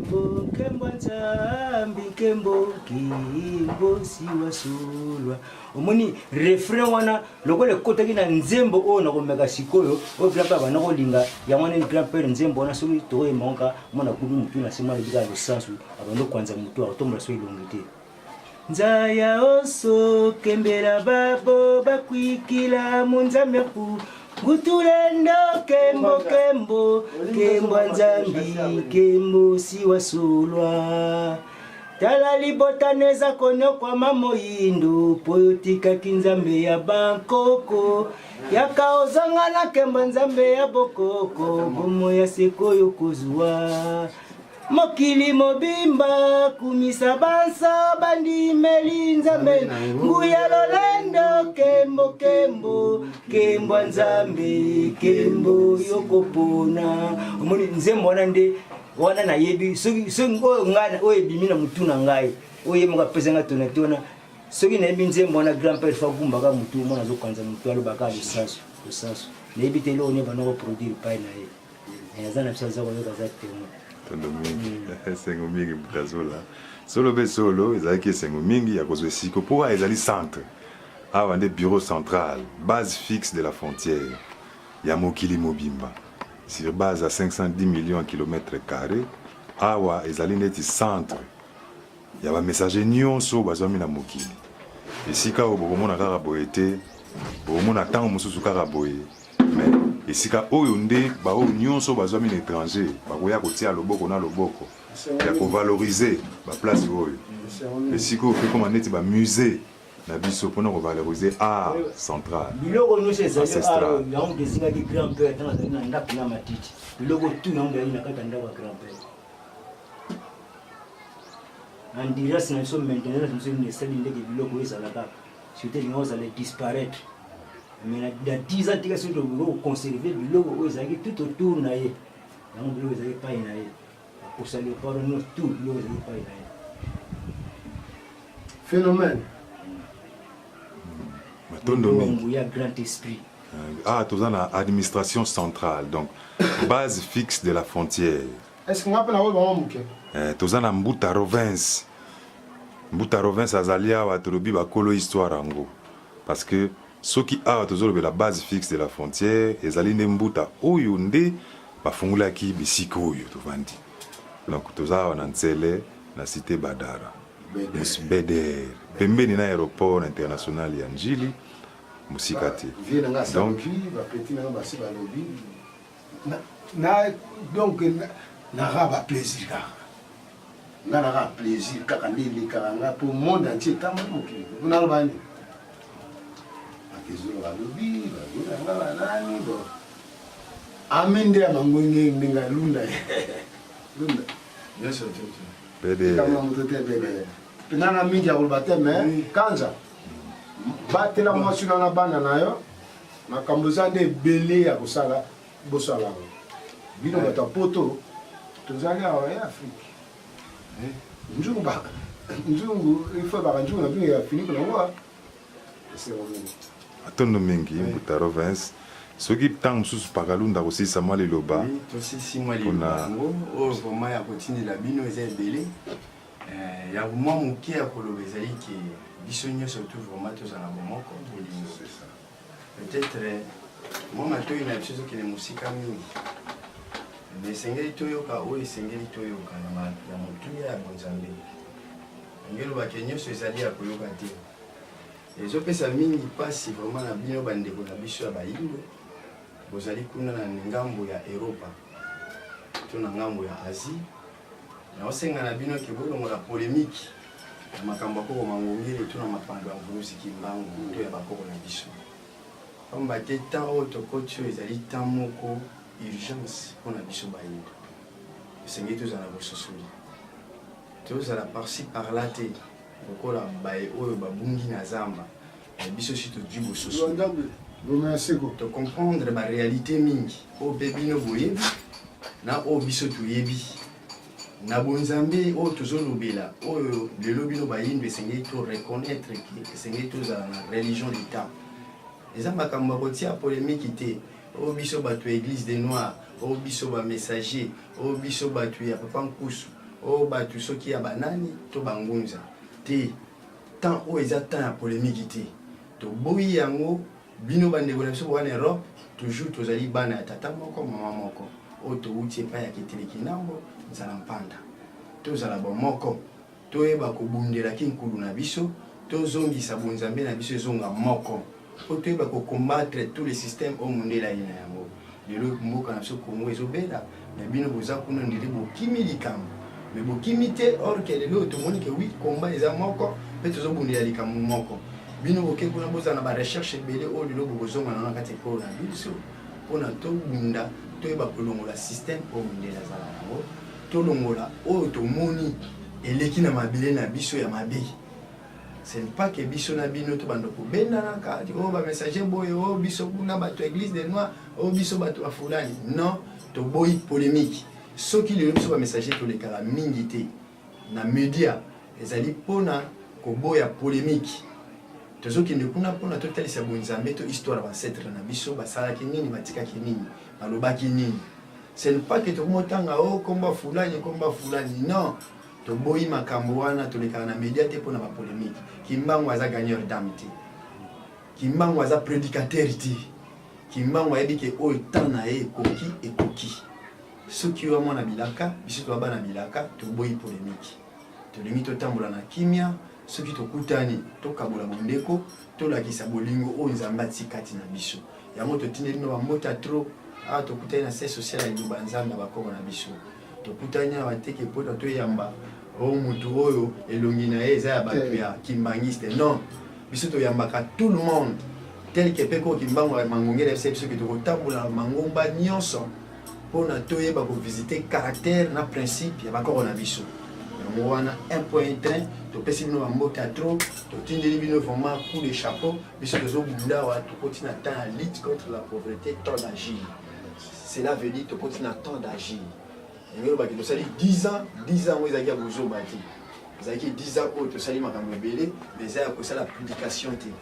kimbo nkembo nzambi nkembo kimbo siwa solwa omoni refrain wana lokola ekotaki na nzembo oyo nakomeka sikoyo oyo grand père banda kolinga yango wana grand père nzembo wana soki tokoyemba yango ka mwana kubi motu na se mwana ebika losansu abandi okwanza motu akotombola so elongi te nzaya oso kembela babo bakwikila munzambe ku ngutulendo kembo kembo kembo nzambi kembo siwasulwa Tala libota neza konyokwama moyindo po yotikaki nzambe ya bankoko yaka ozonga na nkembo nzambe ya bokoko bomoi ya sikoyo kozwa mokili mobimba kumisa banso bandimeli nzambe nguya lolendo kembo kembo kembo ya nzambe kembo yokopona omoni nzembo wana nde wana nayebi soki soki oyo ngai oyo ebimi na mutu na ngai oyo ye moko apesa ngai tonate wana soki nayebi nzembo wana grand père fa gumbaka mutu mwana azokanza mutu alobaka losaso losaso nayebi te eloko nini banda koproduire epai na ye eh, aza na biso aza koyoka aza témoin tondo mingi hmm. esengo mingi mutazola solo mpe solo ezalaki esengo mingi ya kozwa esiko mpo ezali centre awa nde bureau central base fixe de la frontière ya mokili mobimba sur base ya 510 millions ya kilomètre carre awa ezali neti centre ya ba messager nyonso bazwami na mokili esika oyo bokomona kaka boye te bokomona ntango mosusu kaka boye mais esika oyo nde baoyo nyonso bazwami na étranger bakoya kotia loboko na loboko ya kovalorize baplace oyo esika oyo mpe koma neti bamusée na biso mpona kovalorize art central biloko nyonso ezali awa yango moto ezingaki grand père ntango azali na ndako na matiti biloko tu yango ezali na kati ya ndako ya grand père. Endurance na biso, maintenance na biso nde esali ndeke biloko oyo ezala kaka. Surtout elinga kozala disparaître. Mais na 10 ans tika soki tokoki koconserve biloko oyo ezalaki tout autour na ye. Yango biloko ezalaki epai na ye. Akosa leopard nyonso tout biloko ezalaki epai na ye. Phénomène. Matondo mingi. Nguya grand esprit. Ah, toza na administration centrale, donc base fixe de la frontière. Est-ce que nga mpe nakoyeba mwa moke? Eh, toza na Mbuta Rovens. Mbuta Rovens azali awa, tolobi bakolo histoire yango. Parce que soki awa tozolobela base fixe de la frontière, ezali nde Mbuta oyo nde bafungolaki bisika oyo tovandi. Donc toza awa na Nsele, na cité Badara. BDR. Pembeni na aéroport international ya Ndjili, mosika te. Vie na nga Donc, ba petit na nga basi balobi na, na donc naka ba plaisir kaka nga naka plaisir kaka nde elekaka nga mpo monde entier etamboli mokili mpo naloba nini bakezolo balobi babi na nga banani bo ami nde ya mangwenge ndenge lunda lunda nyonso Bede. Kama moto te bebe nana mingi ya koloba te mais kanza batela mwasi na na bana na yo makambo eza nde ebele ya kosala bosala yango bino bato ya poto tozali awa ya afrike nzungu ba nzungu ifo baka nzungu na bino ya finiko nango esengo mingi. Matondo mingi Mbuta Rovens. Soki ntango mosusu Pakalunda akosilisa mwa liloba. Oui, tosilisi mwa liloba yango oyo vraiment ya kotindela bino eza ebele. Eh, ya mwa moke ya koloba ezali ke biso nyonso tu vraiment tozala na bomoko bolingo. Peut-être mwa matoi na biso ezokende mosika mingi mais esengeli toyoka oyo esengeli toyoka ya motuya ya bonzambe. Elingi eloba ke nyonso ezali ya koyoka te. Ezopesa mingi pasi vraiment na bino ba ndeko na biso ya bayindo bozali kuna na ngambo ya Europa to na ngambo ya Asie. Naosenga na bino ke bolongola polemique na makambo ya koko Mangongele to na makambo ya Mvuluzi Kimbangu to ya bakoko na biso. Pamba te temps oyo tokoti oyo ezali temps moko urgence mpo na biso bayindo. Esengeli tozala na bososoli. Tozala par ci par là te. Lokola baye oyo babungi na zamba, mais biso si tozwi bososoli. To comprendre ba realites mingi oyo mpe bino boyebi na oyo biso toyebi. Na bonzambe oyo tozolobela, oyo lelo bino bayindo esengeli to reconnaitre que esengeli tozala na religion d'Etat. Eza makambo ya kotia polemique te. Oyo biso bato ya eglise des noirs, oyo biso ba messagers, oyo biso bato ya papa Nkusu. Oyo batu soki ya ba nani to ba ngunza te temps oyo eza temps ya polemique te toboyi yango bino ba ndeko na biso boza na Europe toujours tozali bana ya tata moko mama moko oyo towuti epai ya ketele kinambo nzala mpanda tozala bomoko toyeba kobundela ki nkulu na biso tozongisa bonzambe na biso ezonga moko mpo toyeba ko combattre tous les systèmes oyo mondele aye na yango lelo mboka na biso Congo ezobela mais bino boza kuna ndele bokimi likambo mais bokimi te or que lelo tomoni que oui combat eza moko mpe tozobundela likambo moko bino boke kuna bozala na ba recherche ebele oyo lelo bokozonga na kati ekolo na biso mpona tobunda toyeba kolongola système oyo mondele aza na yango tolongola oyo tomoni eleki na mabele na biso ya mabe Ce n'est pas que biso na bino to bando kobendanaka oh ba messager boye oh biso kuna bato ya église des noirs oh biso bato ya fulani non toboyi polémique soki lelo biso ba messager tolekaka mingi te na media ezali mpona koboya polémique tozokende kuna mpona totalisa bonzambe to histoire ya bancetre na biso basalaki nini batikaki nini balobaki nini ce n'est pas que tokomotanga o oh, komba fulani komba fulani non Toboyi makambo wana, tolekaka na media te pona ba polemique. Kimbangu aza gagneur d'ame te. Kimbangu aza predicateur te. Kimbangu ayebi ke oyo temps na ye ekoki, ekoki. Soki yo mwana bilaka, biso toza bana bilaka, toboyi polemique. Tolingi totambola na kimia, soki tokutani, tokabola bondeko, tolakisa bolingo oyo Nzambe atii kati na biso. Yango totindeli bino ba mbote ya trop. Awa tokutani na siège social ya Liloba Nzambe ya bakoko na biso. Tokutani awa te ke pona toyamba o mutu oyo elongi na ye eza ya bato ya kimbangiste. Non, biso toyambaka tout le monde tel que pe ko kimbangu ya mangongela biso biso ke tokotambola mangomba nyonso pona toyeba ko visiter caractère na principe ya bakoko na biso. Yango wana un point un train, topesi bino ba mbote ya trop, totindeli bino vraiment coup de chapeau. Biso tozobunda awa, tokoti na temps ya lutte contre la pauvreté, temps d'agir. Cela veut dire tokoti na temps d'agir. Yango elobaki tosali 10 ans, 10 ans yango ezalaki ya bozoba te. Ezalaki 10 ans oyo tosali makambo ebele, mais eza ya kosala publication te.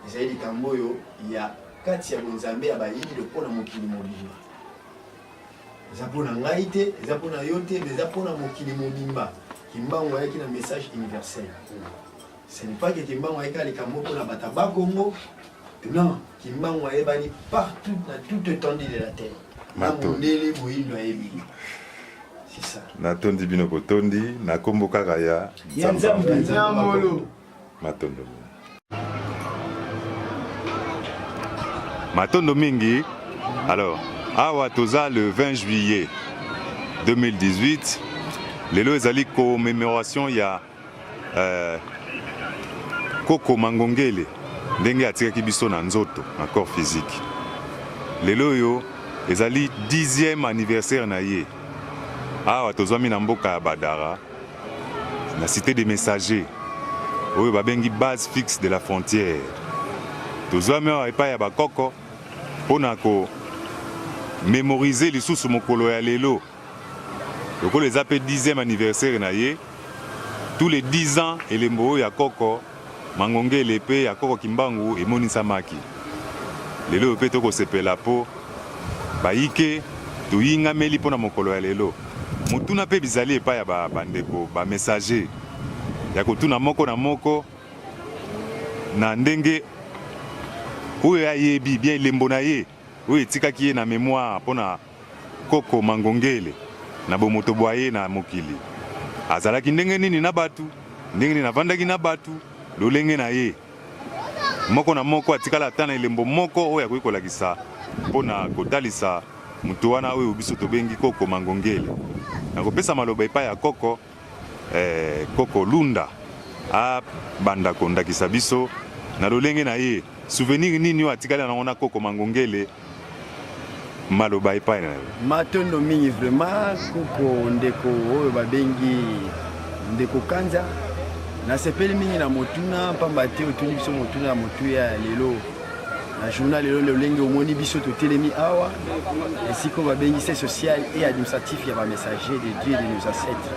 Ezali likambo oyo ya kati ya bonzambe ya bayindo mpo na mokili mobimba. Eza mpo na ngai te, eza mpo na yo te, mais eza mpo na mokili mobimba. Kimbangu ayaki na message universel. Ce n'est pas que Kimbangu ayaki likambo mpo na bato ya Bakongo. Non, Kimbangu ayebani partout na toute étendue de la terre. Na mondele moyindo ayebi. C'est ça. Natondi bino botondi na kombo kaka ya Nzambe. Matondo. Matondo mingi. Alors, awa toza le 20 juillet 2018. Lelo ezali commémoration ya euh, Koko Mangongele ndenge atikaki biso na nzoto na corps physique. Lelo oyo ezali 10e anniversaire na ye. Awa tozwami na mboka ya Badara na cité des messagers oyo babengi base fixe de la frontière. Tozwami awa epai ya bakoko mpo na ko memoriser lisusu mokolo ya lelo lokola eza mpe 10e anniversaire na ye. Tous les 10 ans elembo oyo ya koko Mangongele mpe ya koko Kimbangu emonisamaki. Lelo oyo mpe tokosepela mpo bayike toyingameli mpo na mokolo ya lelo. Motuna mpe bizali epai ya ba bandeko ba messagers ya kotuna moko na moko na ndenge oyo ayebi bien elembo na ye oyo etikaki ye na memoire mpo na Koko Mangongele na bomoto bwa ye na mokili. Azalaki ndenge nini na bato, ndenge nini avandaki na bato, lolenge na ye. Moko na moko atikala ata na elembo moko oyo akoki kolakisa mpo na kotalisa moto wana oyo biso tobengi Koko Mangongele. Nakopesa maloba epai ya Koko, eh, Koko Lunda abanda kondakisa biso na lolenge na ye. Souvenir nini oyo atikali na yango na Koko Mangongele? Maloba epai na yo. Matondo mingi vraiment koko ndeko oyo babengi ndeko Kanza. Nasepeli mingi na motuna pamba te otuni biso motuna ya motuya ya lelo na journal lelo lolenge omoni biso totelemi awa esika oyo babengi siège social et administratif ya ba messagers de Dieu de nos ancêtres.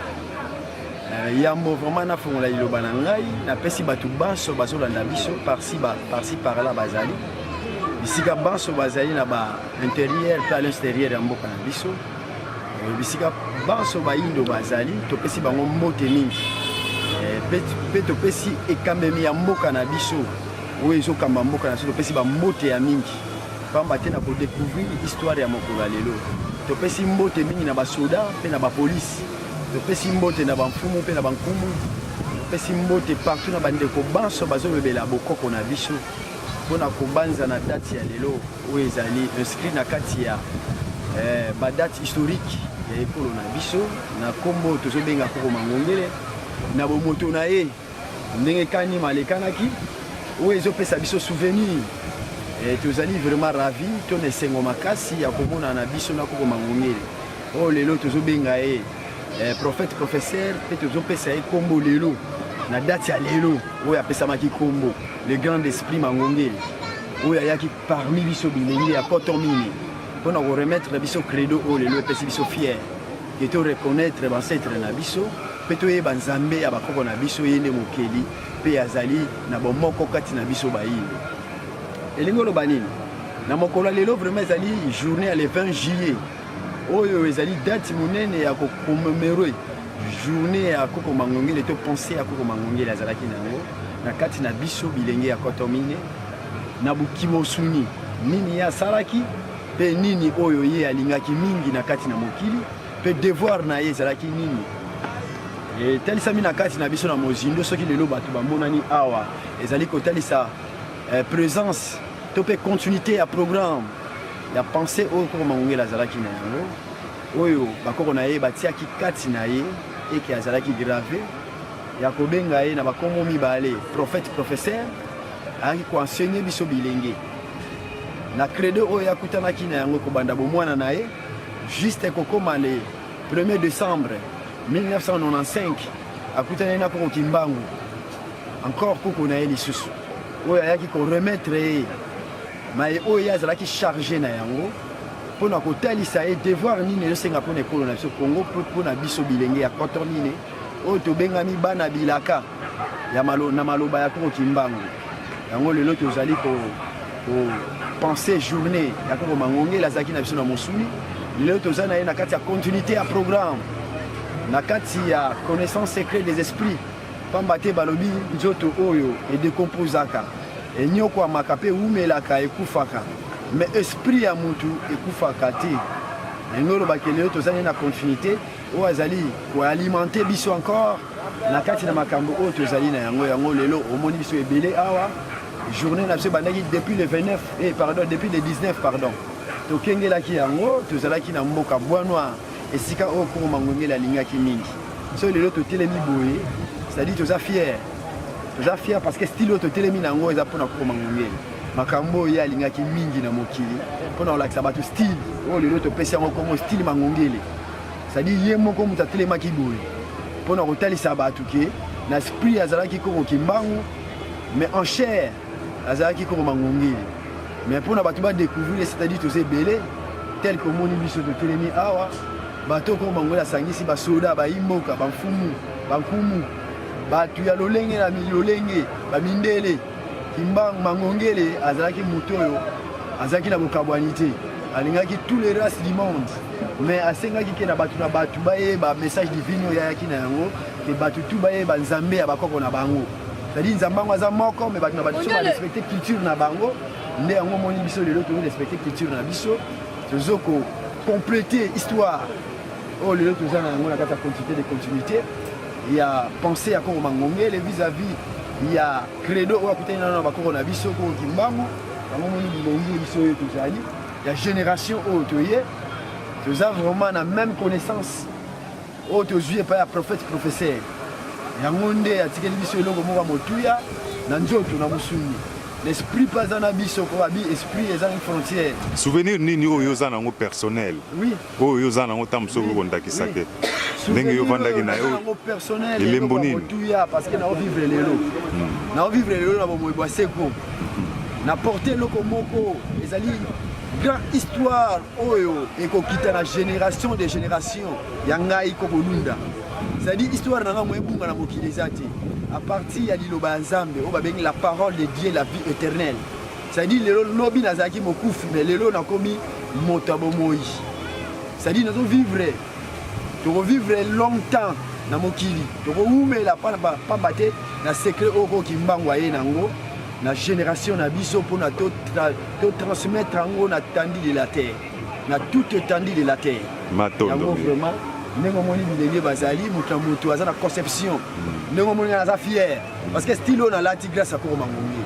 Yambo vraiment nafongola liloba na ngai, napesi bato banso bazolanda biso par-ci ba, par-ci par-là bazali bisika banso bazali na ba intérieur mpe à l'extérieur ya mboka na biso, bisika banso bayindo bazali, topesi bango mbote mingi mpe topesi ekambemi ya mboka na biso oyo ezokamba mboka na biso, topesi ba mbote ya mingi pamba te na kodécouvrir histoire ya mokolo ya lelo. Topesi mbote mingi na basoda mpe na bapolisi, topesi mbote na bamfumu mpe na bankumu, topesi mbote partout na bandeko banso bazolobela bokoko na biso mpona kobanza na date ya lelo oyo ezali inscrit na kati ya ba date historique ya ekolo na biso na nkombo tozobenga Koko Mangongele na bomoto na ye ndenge kani malekanaki oyo ezopesa biso souvenir. Tozali vraiment ravi to na esengo makasi ya komona na biso na Koko Mangongele oyo lelo tozobenga ye prophète professeur mpe tozopesa ye nkombo lelo na date ya lelo oyo apesamaki nkombo le grand esprit Mangongele oyo ayaki parmi biso bilenge ya koto mingi mpona koremettre biso credo oyo lelo epesi biso fier ke to reconnaître bancêtre na biso mpe toyeba Nzambe ya bakoko na biso, ye nde mokeli mpe azali na bomoko kati na biso bayindo. Elingi oloba nini? Na mokolo ya lelo vraiment ezali journée ya le 20 juillet oyo ezali date monene ya kocommemore journée ya Koko Mangongele to pensée ya Koko Mangongele azalaki na yango na kati na biso bilenge ya Kotomine na bokimosuni nini ye asalaki mpe nini oyo ye alingaki mingi na kati na mokili mpe devoir na ye ezalaki nini etalisami na kati na biso na mozindo. Soki lelo bato bamonani awa ezali kotalisa présence to mpe continuité ya programme ya pensée oyo Koko Mangongele azalaki na yango, oyo bakoko na ye batiaki kati na ye eke azalaki grave ya kobenga ye na bakombo mibale prophète professeur. Ayaki koenseigner biso bilenge na credo oyo akutanaki na yango kobanda bomwana na ye juste kokoma le 1er décembre. 1995 akutani na koko Kimbangu encore koko na ye lisusu oyo ayaki ko remettre ye maye oyo ye azalaki charge na yango mpo na kotalisa ye devoir nini ezosenga mpo na ekolo na biso Congo mpo na biso bilenge ya coton nini oyo tobengami bana bilaka ya malo, na maloba ya koko Kimbangu. Yango lelo tozali ko, ko penser journée ya koko Mangongele azalaki na biso na mosuni. Lelo toza na ye na kati ya continuité ya programme, na kati ya connaissance secret des esprits, pamba te balobi nzoto oyo edecomposaka, enyokwamaka mpe ewumelaka, ekufaka, mais esprit ya mutu ekufaka te. Yango olobaki lelo tozali na continuité oyo azali koalimenter biso encore na kati na makambo oyo tozali na yango. Yango lelo omoni biso ebele awa. Journée na biso ebandaki depuis le 29, eh, pardon, depuis le 19, pardon, tokengelaki yango, tozalaki na mboka Bois Noir, esika oyo Koko Mangongele alingaki mingi. So lelo totelemi boye, c'est-à-dire toza fier, toza fier parce que style oyo totelemi na yango eza mpona Koko Mangongele, makambo oyo ye alingaki mingi na mokili, mpona kolakisa bato style oyo lelo topesi yango kombo style Mangongele. C'est-à-dire ye moko moto atelemaki boye mpona kotalisa bato ke na esprit azalaki Koko Kimbangu, mais en chair azalaki Koko Mangongele. Mais mpona bato badécouvrir, c'est-à-dire toza ebele tel que omoni biso totelemi awa, bato Koko Mangongele asangisi basoda, bayimboka, bamfumu, bankumu, bato ya lolenge na lolenge, bamindele. Kimbangu Mangongele azalaki moto oyo azalaki na bokabwani te, alingaki tous les races du monde, mais asengaki ke na bato na bato bayeba message divine oyo ayaki na yango, ke bato tu bayeba nzambe ya bakoko na bango. C'est-à-dire nzambe yango aza moko, mais bato na bato so barespecte culture na bango. Nde yango omoni biso lelo tozo respecte culture na biso, tozo ko compléter histoire oyo lelo toza na yango na kati ya continuité de continuité ya pensée ya Koko Mangongele vis-à-vis ya credo oyo akutani nano na bakoko na biso Koko Kimbangu. Yango omoni bilongi biso oyo tozali ya génération oyo toye, toza vraiment na même connaissance oyo tozwi epai ya prophète professeur. Yango nde atikeli biso eloko moko ya motuya na nzoto na mosuni, l'esprit mpe aza na biso, po babi esprit eza une frontière. Souvenir nini oyo oza nango personnel? Oui. Oyo oza nango ntango mosusu okoki kondakisa te ndenge yo ovandaki na yo, elembo nini? Motuya parce que naovivre lelo, naovivre lelo na bomoi bwa seko, na porte eloko moko ezali grand histoire oyo ekokita na génération de génération ya ngai Koko Lunda. C'est-à-dire histoire na ngai mo ebunga na mokili eza te, à partir ya liloba ya Nzambe oyo babengi la parole de Dieu, la vie éternelle. C'est-à-dire lelo, lobi nazalaki mokufi, mais lelo nakomi moto ya bomoi. C'est-à-dire nazovivre, tokovivre longtemps na mokili, tokowumela pamba te na secret oyo Koko Kimbangu aye nango na génération na biso mpona totransmettre yango na étendue de la terre, na toute étendue de la terre. Yango vraiment ndenge omoni bilenge bazali, moto na moto aza na conception. Ndenge omoni nga naza fier parce que style oyo nalati grâce ya Koko Mangongi,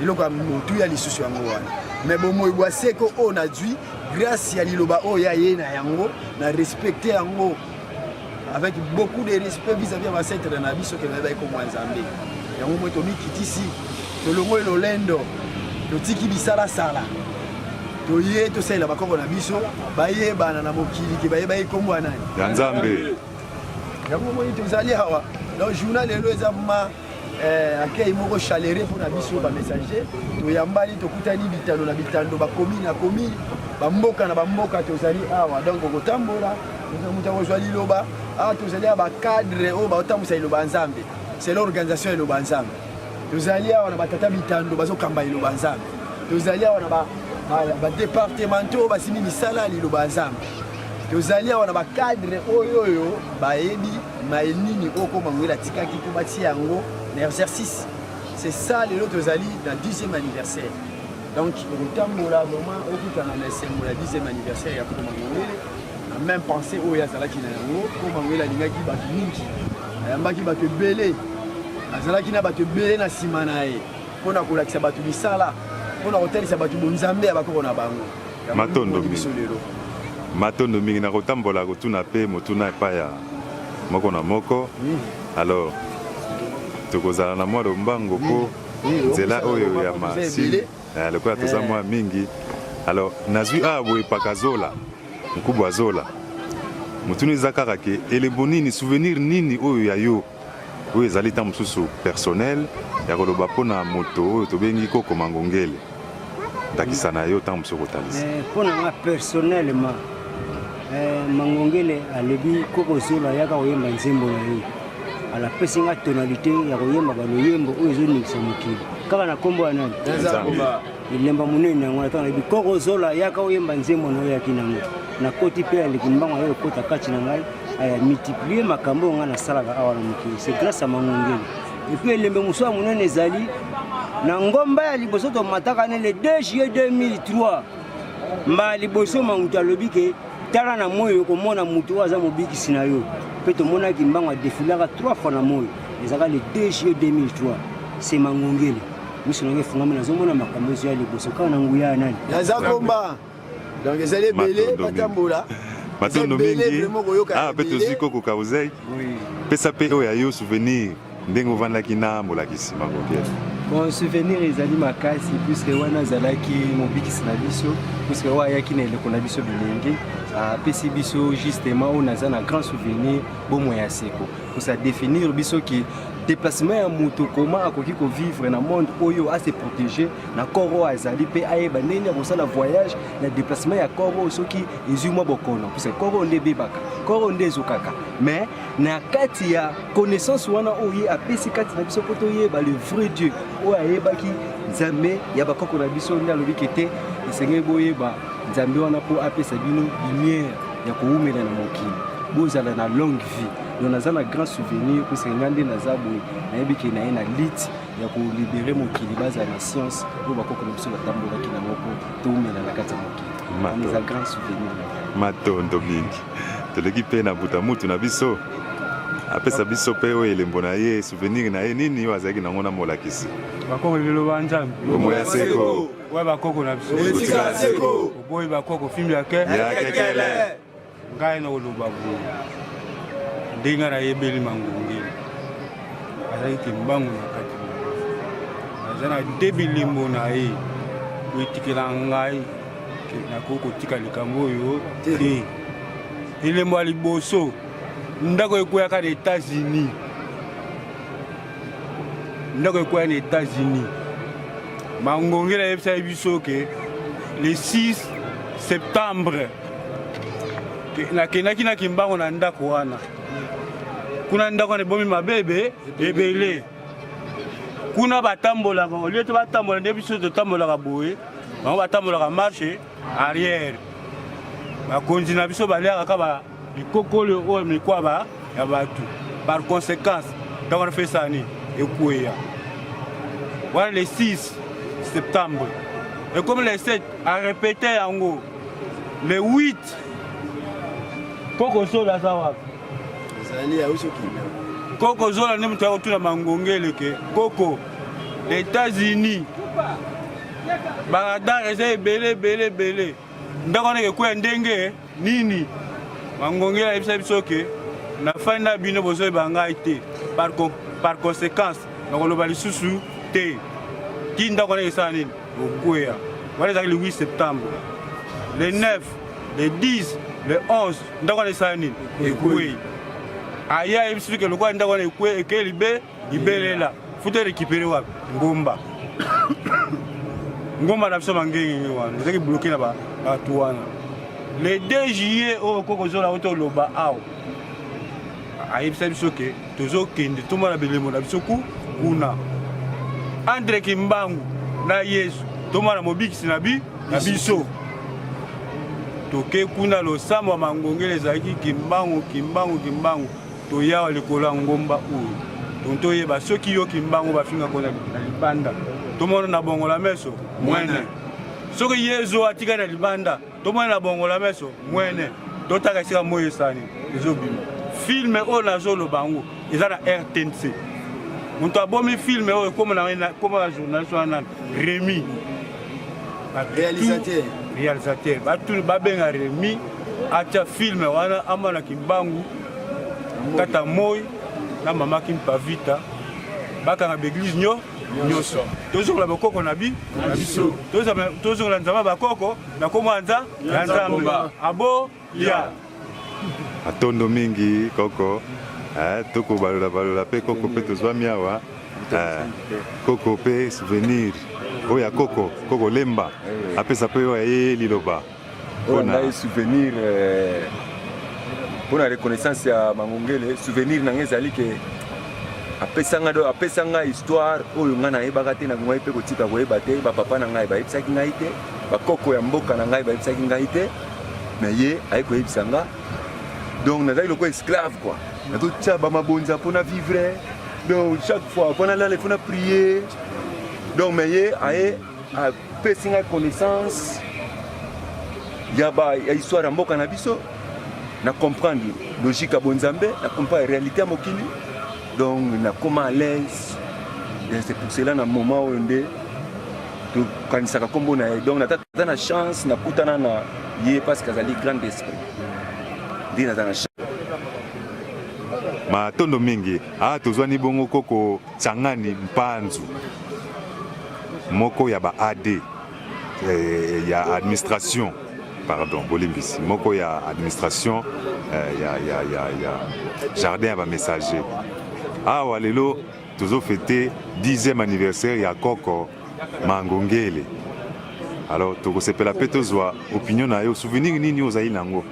eloko ya motuya lisusu yango wana. Mais bomoi bwa seko oyo nazwi grâce ya liloba oyo ya ye na yango, na respecte yango avec beaucoup de respect vis-à-vis ya bancêtre na biso ke bayebaki komwa Nzambe. Yango moi tomikitisi, tolongoli lolendo, totiki bisalasala, toye tosalela bakoko na biso bayebana na mokili ke bayebaki kombo ya nani? Ya Nzambe. Yango omoni tozali awa. Donc journal lelo eza ma accueil moko chaleureux mpona biso bamessager. Toyambani, tokutani bitando na bitando, bakomi na komi, bamboka na bamboka, tozali awa. Donc okotambola, moto akozwa liloba awa. Tozali awa bacadre oyo baotambwisa liloba ya Nzambe, c'est l'organisation ya liloba ya Nzambe. Tozali awa na batata bitando bazokamba liloba ya Nzambe. Tozali awa na badepartementaux oyo basimbi misala ya liloba ya Nzambe. Tozali awa na bacadre oyo oyo bayebi maye nini oyo Koko Mangongele atikaki mpo batia yango na exercice. C'est ça, lelo tozali na 10e anniversaire. Donc okotambola vraiment, okutana na esengo ya 10e anniversaire ya Koko Mangongele, na même pensée oyo azalaki na yango. Koko Mangongele alingaki bato mingi, ayambaki bato ebele, azalaki na bato ebele na nsima na ye mpona kolakisa bato misala, mpona kotalisa bato bonzambe ya bakoko na bango. Matondo mingi, matondo mingi. Na kotambola kotuna mpe motuna epai ya moko na moko. Alors tokozala na mwa lombango mpo nzela oyo ya masini lokola toza mwa mingi. Alors nazwi awa boye paka Zola, mkubwa Zola. Motuna eza kaka ke elembo nini, souvenir nini oyo ya yo oyo ezali ntango mosusu personnel ya koloba mpo na moto oyo tobengi koko Mangongele, ndakisa na yo ntango mosusu kotalisa. Eh, mpo na nga personnellement eh, Mangongele alobi koko Zolo ayaka koyemba nzembo na ye alapesi nga tonalité ya koyemba baloyembo oyo ezoningisa mokili kaka na nkombo ya nani elemba monene yango wana ntango nayebi koko zola yaka oyemba nzembo na oyaki nango nakoti mpe aleki mbango aye kokota kati na ngai aya multiplie makambo oyo ngai nasalaka awa na mokili c'est grâce à mangongele epuis elembe mosusu ya monene ezali na ngomba ya liboso tomataka ne le 2 juillet 2003 mbala liboso mangutu alobi ke tala na moi okomona moto oyo aza mobikisi na yo mpe tomonaki mbango adefilaka 3 fois na moi ezalaka le 2 juillet 2003 se mangongele miso na ngai efungami nazomona makambo ezoya liboso kaka na nguya ya nani naza komba donc ezali ebele batambola matondo mingi ah mpe tozwi koko kauzei pesa mpe oyo ya yo souvenir ndenge ovandaki na molakisi mangongele Bon, souvenir ezali makasi puisque wana azalaki mobikisi na biso puisque oyo ayaki na eleko na biso bilenge apesi biso justement oyo naza na grand souvenir bomoi ya seko kosa définir biso ke déplacement ya moto koma akoki kovivre na monde oyo ase protéger na corps oyo azali mpe ayeba ndenge akosala voyage na déplacement ya corps oyo soki ezwi mwa bokono puisque corps oyo nde ebebaka corps oyo nde ezokaka mais na kati ya connaissance wana oyo ye apesi kati na biso mpo toyeba le vrai dieu oyo ayebaki nzambe ya bakoko na biso nde alobi ke te esengeli boyeba nzambe wana mpo apesa bino lumière ya kowumela na mokili bozala na longue vie donc naza na grand souvenir puisque ngai nde naza boye nayebi ke naye na lit ya kolibere mokili bazala na science oyo bakoko na biso batambolaki nango mpo towumela na kati ya mokili wana eza grand souvenir na ngai matondo mingi toleki mpe na buta mutu na biso apesa biso mpe oyo elembo na ye souvenir na ye nini oyo azalaki nango na molakisi bakoko liloba nzambe bomoi ya seko oyo bakoko na biso Ekotikala seko. oboyi bakoko fimbi ya ke Ya kekele. Ngai nakoloba boye, ndenge nayebeli Mangongeli, azalaki kimbangu na kati na ye. Naza na de bilembo na ye oyo etikela ngai ke nakoki kotika likambo oyo te. Elembo ya liboso, ndako ekweyaka na Etats-Unis, ndako ekweya na Etats-Unis. Mangongeli ayebisaki biso ke le 6 septembre nakendaki na kimbango na ndako wana kuna ndako wana ebomi mabebe ebele kuna batambolaka olie te batambola nde biso totambolaka boye bango batambolaka marche arrière bakonzi na biso baliaka kaka bikokoli oyo mikwaba ya bato par conséquence ntango wana fesani ekweya wana le 6 septembre ekomi le 7 arepete yango le 8 koko zola aza wapi ezali ausi okende koko zola nde moto akotuna mangongele ke koko etats-unis baradar eza ebele ebele ebele ndako wana ekekweya ndenge nini mangongele ayebisa biso ke nafandi na bino bozoyeba ngai te par, par conséquence nakoloba lisusu te ti ndako wana esala nini okweya wana ezalaki le 8 septembre le 9 le 10 le 11 ndako wana esala nini ekwei aye ayebisi soki lokola ndako wana ekwe ekei libe libelela futa récupéré wapi ngomba ngomba na biso mangengenge wana ezalaki bloke na bato wana le 2 juillet oyo kokozola oyo toloba awa ayebisa biso ke tozokende tomona bilembo na biso ku kuna andre kimbangu na yesu tomona mobikisi na bi na biso toke kuna losambo ya mangongele ezalaki kimbangu kimbangu kimbangu toyawa likolo ya ngomba oyo ton toyeba soki yo kimbangu bafingako na libanda tomona na bongola meso mwene soki yezu atikali na libanda tomona na bongola meso mwene totaka esika moi esani ezobima filme oyo nazoloba yango eza na rtnc moto abomi filme oyo ekoma na journaliste wana nani remi réalisateur réalisateur batuni babenga remi atya filme wana amona kimbangu kata moi na mama kimpavita bakanga baeglise nyo nyonso tozongola bokoko na bi na biso tozongola nzambe ya bakoko na kombo ya nza ya nzambe abo ya. Matondo mingi koko. Eh, toko balola balola pe koko pe tozwami awa. Eh, koko pe souvenir oyo ya koko koko lemba apesa pe oyo aye liloba. Oyo ngai souvenir eh, mpo na reconnaissance ya Mangongele, souvenir na ngai ezali ke apesa ngai do apesa ngai histoire oyo ngai nayebaka te, nakongaki mpe kotika koyeba te. Bapapa na ngai bayebisaki ngai te, bakoko ya mboka na ngai bayebisaki ngai te, mais ye aye koyebisa nga. Donc nazali lokola esclave quoi, nazotia bamabonza mpo na vivre, donc chaque fois mpo nalala il faut na prier. Donc mais ye aye apesi ngai connaissance ya ba ya histoire ya mboka na biso, na comprendre logique ya bonzambe, na comprendre réalité ya mokili, donc nakoma à l'aise. C'est pour cela na moment oyo nde tokanisaka nkombo na ye. Donc naza na chance nakutana na ye parce que azali grand esprit, nde naza na chance. Matondo mingi. Ah, tozwani bongo koko Tsangani Mpanzu, moko ya ba AD eh, ya administration, pardon bolimbisi, moko ya administration eh, ya, ya, ya, ya jardin ya ba messager. Awa lelo tozo fete 10e anniversaire ya koko Mangongele. Alors tokosepela mpe tozwa opinion na yo, souvenir nini ozali nango,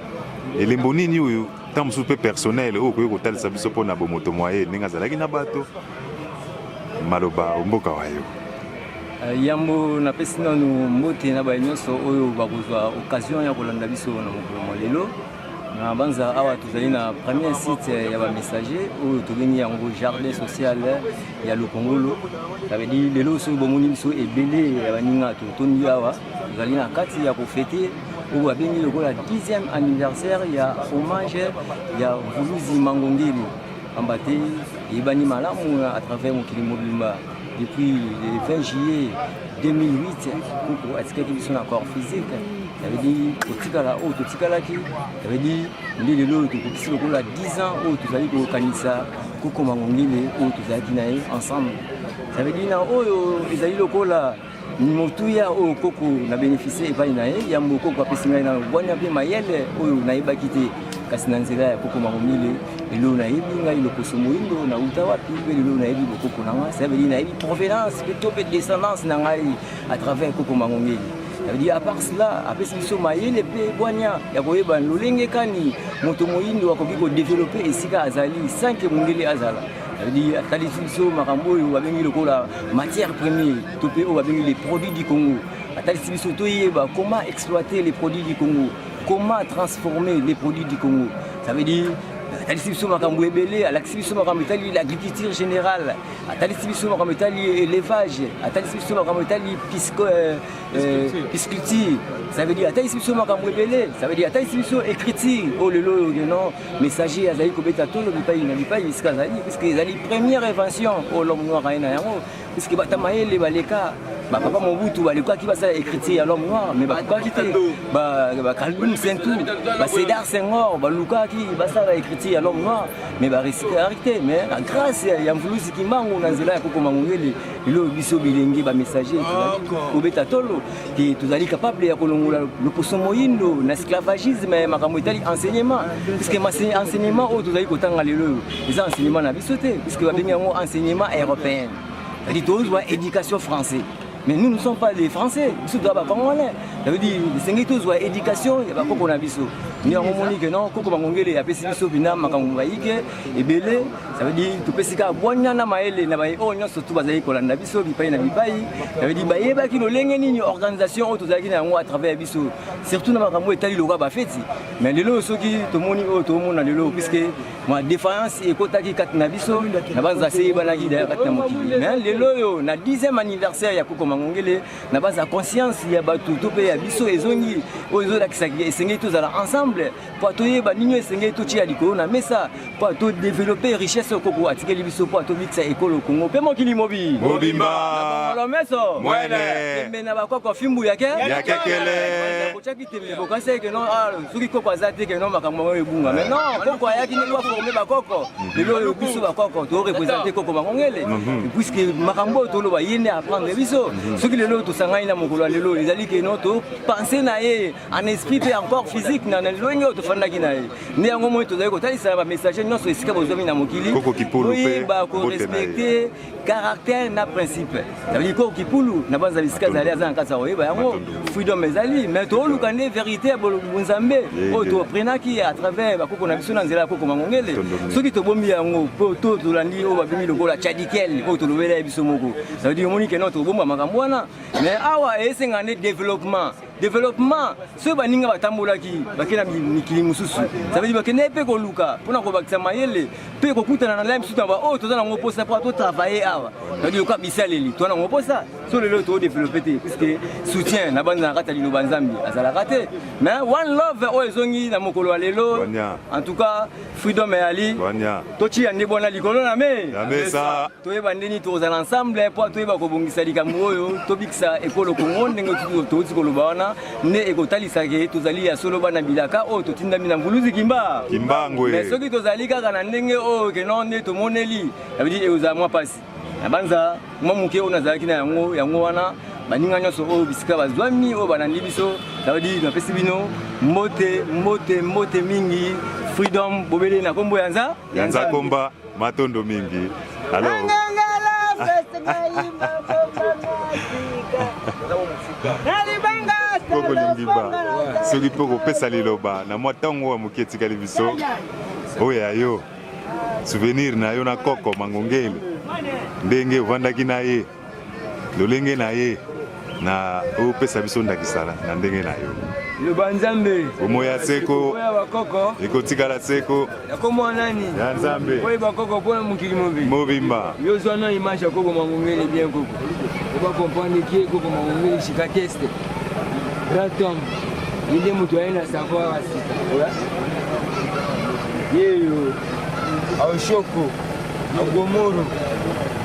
elembo nini oyo ntango mosusu mpe personnel oyo okoki kotalisa biso mpo na bomoto mwa ye, ndenge azalaki na bato. Maloba mboka wa yo. Yambo napesi nanu mbote na baye nyonso oyo bakozwa occasion ya kolanda biso na mokolo mwa lelo. Na banza awa tozali na premier site ya ba messager oyo tobengi yango jardin social ya Lokongolo. Ça veut dire lelo soki bomoni biso ebele ya baninga totondi awa, tozali na kati ya kofete oyo babengi lokola 10e anniversaire ya hommage ya Mvuluzi Mangongeli, pamba te eyebani malamu à travers mokili mobimba depuis le 20 juillet 2008 koko atikaki biso na corps physique. Ça veut dire kotikala oyo totikalaki, ça veut dire nde lelo oyo tokokisi lokola 10 ans oyo tozali kokanisa koko Mangongele oyo tozalaki na ye ensemble. Ça veut dire na oyo ezali lokola motuya oyo koko na bénéficie epai na ye. Yambo koko apesi ngai na bwanya mpe mayele oyo nayebaki te, kasi na nzela ya koko Mangongele lelo nayebi ngai lokoso moyindo nauta wapi, mpe lelo nayebi bokoko na ngai. Ça veut dire nayebi provenance mpe to mpe descendance na ngai à travers koko Mangongele. Ça veut dire à part cela apesi biso mayele mpe bwanya ya koyeba lolenge kani moto moyindo akoki kodevelope esika azali sans ke mondele azala. Ça veut dire atalisi biso makambo oyo babengi lokola matière première to mpe oyo babengi les produits du Congo. Atalisi biso toyeba comment exploiter les produits du Congo, comment transformer les produits du Congo. Ça veut dire atalisi biso makambo ebele, alakisi biso makambo etali l'agriculture générale, atalisi biso makambo etali élevage, atalisi biso makambo etali pisciculture. Ça veut dire atalisi biso makambo ebele. Ça veut dire atalisi biso écriture oyo lelo oyo non messager azali kobeta tolo bipai na bipai esika azali, puisque ezali première invention oyo l'homme noir aye na yango, puisque bata mayele baleka bapapa Mobutu balekaki basala écriture ya l'homme noir, mais bakokaki te. Bakalum Sentou, basedar Senghor balukaki basala écriture ya l'homme noir, mais baresikaki te. Mais na grâce ya Mvuluzi Kimbangu na nzela ya koko Mangongele, lelo biso bilenge bamessager tozali kobeta tolo te, tozali capable ya kolongola loposo moyindo na esclavagisme ya makambo etali enseignement, puisque enseignement oyo tozali kotanga lelo oyo eza enseignement na biso te, puisque babengi yango enseignement européen, c'est-à-dire tozwa éducation français, mais nous ne sommes pas les français, biso toza bacongolais. Ça veut dire esengeli tozwa éducation ya bakoko na biso. Nde yango omoni ke non koko Mangongele apesi biso mpena makambo bayike ebele. Ça veut dire topesi kaka bwanya na mayele na baye oyo nyonso tu bazali kolanda biso bipai na bipai. Ça veut dire bayebaki lolenge nini organisation oyo tozalaki na yango à travers ya biso, surtout na makambo etali lokola bafeti. Mais lelo soki tomoni oyo tomona lelo, puisque ma défaillance ekotaki kati na biso na banza se eyebanaki d'ailleurs kati na mokili, mais lelo oyo na 10e anniversaire ya koko Mangongele, na baza conscience ya bato to mpe ya biso ezongi, oyo ezolakisaki esengeli tozala ensemble mpo toyeba nini esengeli totia likolo na mesa mpo todevelope richesse oyo koko atikeli biso mpo tobikisa ekolo Kongo mpe mokili mobi mobimba. Mongolo meso mwene tembe na bakoko fimbu yake ya kekele. Botiaki tembe, bokasi ke non, ah, soki koko aza te ke non makambo yango ebunga, mais non, koko ayaki ndenge baforme bakoko. Lelo oyo biso bakoko torepresente koko Mangongele, puisque makambo oyo toloba ye nde apprendre biso. Soki lelo tosangani na mokolo ya lelo ezali ke no topense na ye en esprit mpe encore physique na lolenge oyo tofandaki na ye. Nde yango moi tozali kotalisa na bamessager nyonso esika bozwami na mokili boyeba korespecte caractère na principe. Ça veut dire Koko Kipulu na banza bisika azali aza na kati ya koyeba yango freedom ezali mais toluka nde vérité ya bonzambe oyo toaprenaki à travers bakoko na biso na nzela ya koko Mangongele. Soki tobombi yango mpo to tolandi oyo babimi lokola Tchadikel oyo tolobela ye biso moko, ça veut dire omoni ke non tobomba makambo wana, mais awa esenga nde développement. Développement soki baninga batambolaki bakei na mikili mosusu, ça veut dire bakendaki mpe koluka mpona kobakisa mayele mpe kokutana na lai mosusu na baoyo toza nango mposa mpo totravaille awa, ça veut dire lokola bisaleli toza nango mposa. So lelo todeveloppe te puisque soutien na banda na kati ya liloba Nzambe azalaka te, mais one love oyo ezongi na mokolo ya lelo. En tout cas freedom eyali, totia nde bwana likolo na me toyeba ndeni tokozala ensemble mpo toyeba kobongisa likambo oyo tobikisa ekolo Kongo ndenge touti koloba wana, nde ekotalisa ke tozali ya solo bana bilaka oyo totindami na Mvuluzi Kimba Kimbangu. Mais soki tozali kaka na ndenge oyo keno nde tomoneli, ça veut dire ekozala mwa mpasi. Na banza mwa moke oyo nazalaki na yango, yango wana baninga nyonso oyo bisika bazwami oyo balandi biso, ça veut dire napesi bino mbote mbote mbote mingi. Freedom bobele na kombo ya Nza ya Nzakomba. Matondo mingi. Alors koko Lingiba, soki mpe kopesa liloba na mwa ntango ya moke etikali biso, oyo ya yo souvenir na yo na koko Mangongele, ndenge ovandaki na ye, lolenge na ye, na opesa biso ndakisa na ndenge na yo. Loba Nzambe bomoi ya seko oyo bakoko ekotikala seko ya kombo nani ya Nzambe oyo bakoko mpona mokili mobimba. Yo zwa na image ya koko Mangongele bien, koko oba comprendre ki koko Mangongele sika teste grand homme, ye nde moto aye na savoir ya sika yeyo aoshoko agomoro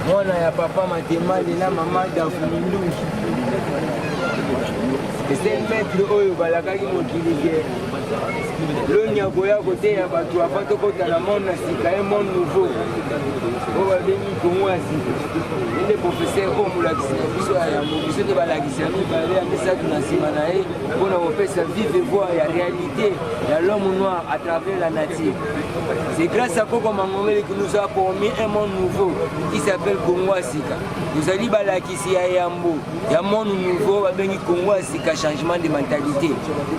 mwana ya papa Matemale na mama Dafu Mindungi. Ese maître oyo balakaki mokili ke loni akoya koteya bato avant tokota na monde na sika, un monde nouveau oyo babengi Kongo ya sika. Ye nde professeur oyo molakisi na biso ya yambo, biso te balakisi ya mibale ya misato na nsima na ye mpona kopesa vive voix ya réalité ya l'homme noir à travers la nature. C'est grâce à Koko Mangongele qui nous a promis un monde nouveau qui s'appelle Congo ya sika. Tozali balakisi ya yambo ya monde nouveau babengi Congo ya sika, changement de mentalité.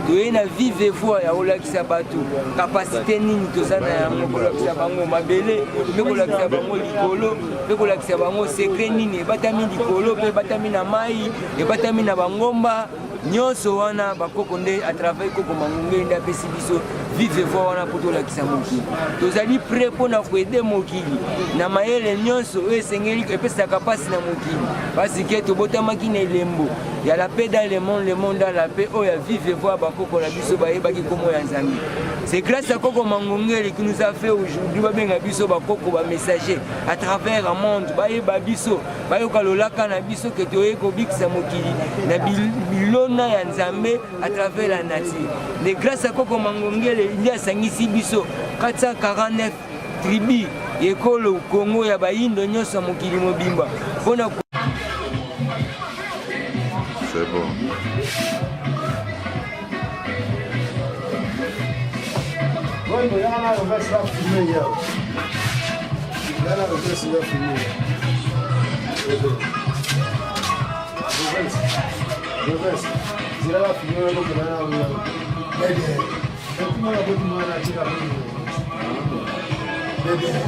Toye na vive voix ya kolakisa bato capacité nini toza na yango, kolakisa bango mabele mpe kolakisa bango likolo mpe kolakisa bango secret nini ebatami likolo mpe ebatami na mai, ebatami na bangomba nyonso wana. Bakoko nde à travers koko Mangongeli nde apesi biso vive voix wana mpo tolakisa mokili. Tozali prêt mpona koaider mokili na mayele nyonso oyo esengeli epesaka mpasi na mokili, parce que tobotamaki na elembo ya la paix dans le monde, le monde dans la paix, oyo ya vive voix bakoko na biso bayebaki kombo ya Nzambe. C'est grâce à koko Mangongeli qui nous a fait aujourd'hui babenga biso bakoko bamessager à travers un monde, bayeba biso, bayoka lolaka na biso ke toye kobikisa mokili na bilona ya Nzambe à travers la nature. Nde grâce à koko Mangongele nde asangisi biso 449 tribu ekolo Kongo ya bayindo nyonso ya mokili mobimba mpona C'est bon. Wendo yana reverse va filmer hier. Yana reverse va filmer. Reverse. Reverse. Zira va filmer ko kana na. Bebe. Mwana boti mwana tika bebe. Reverse.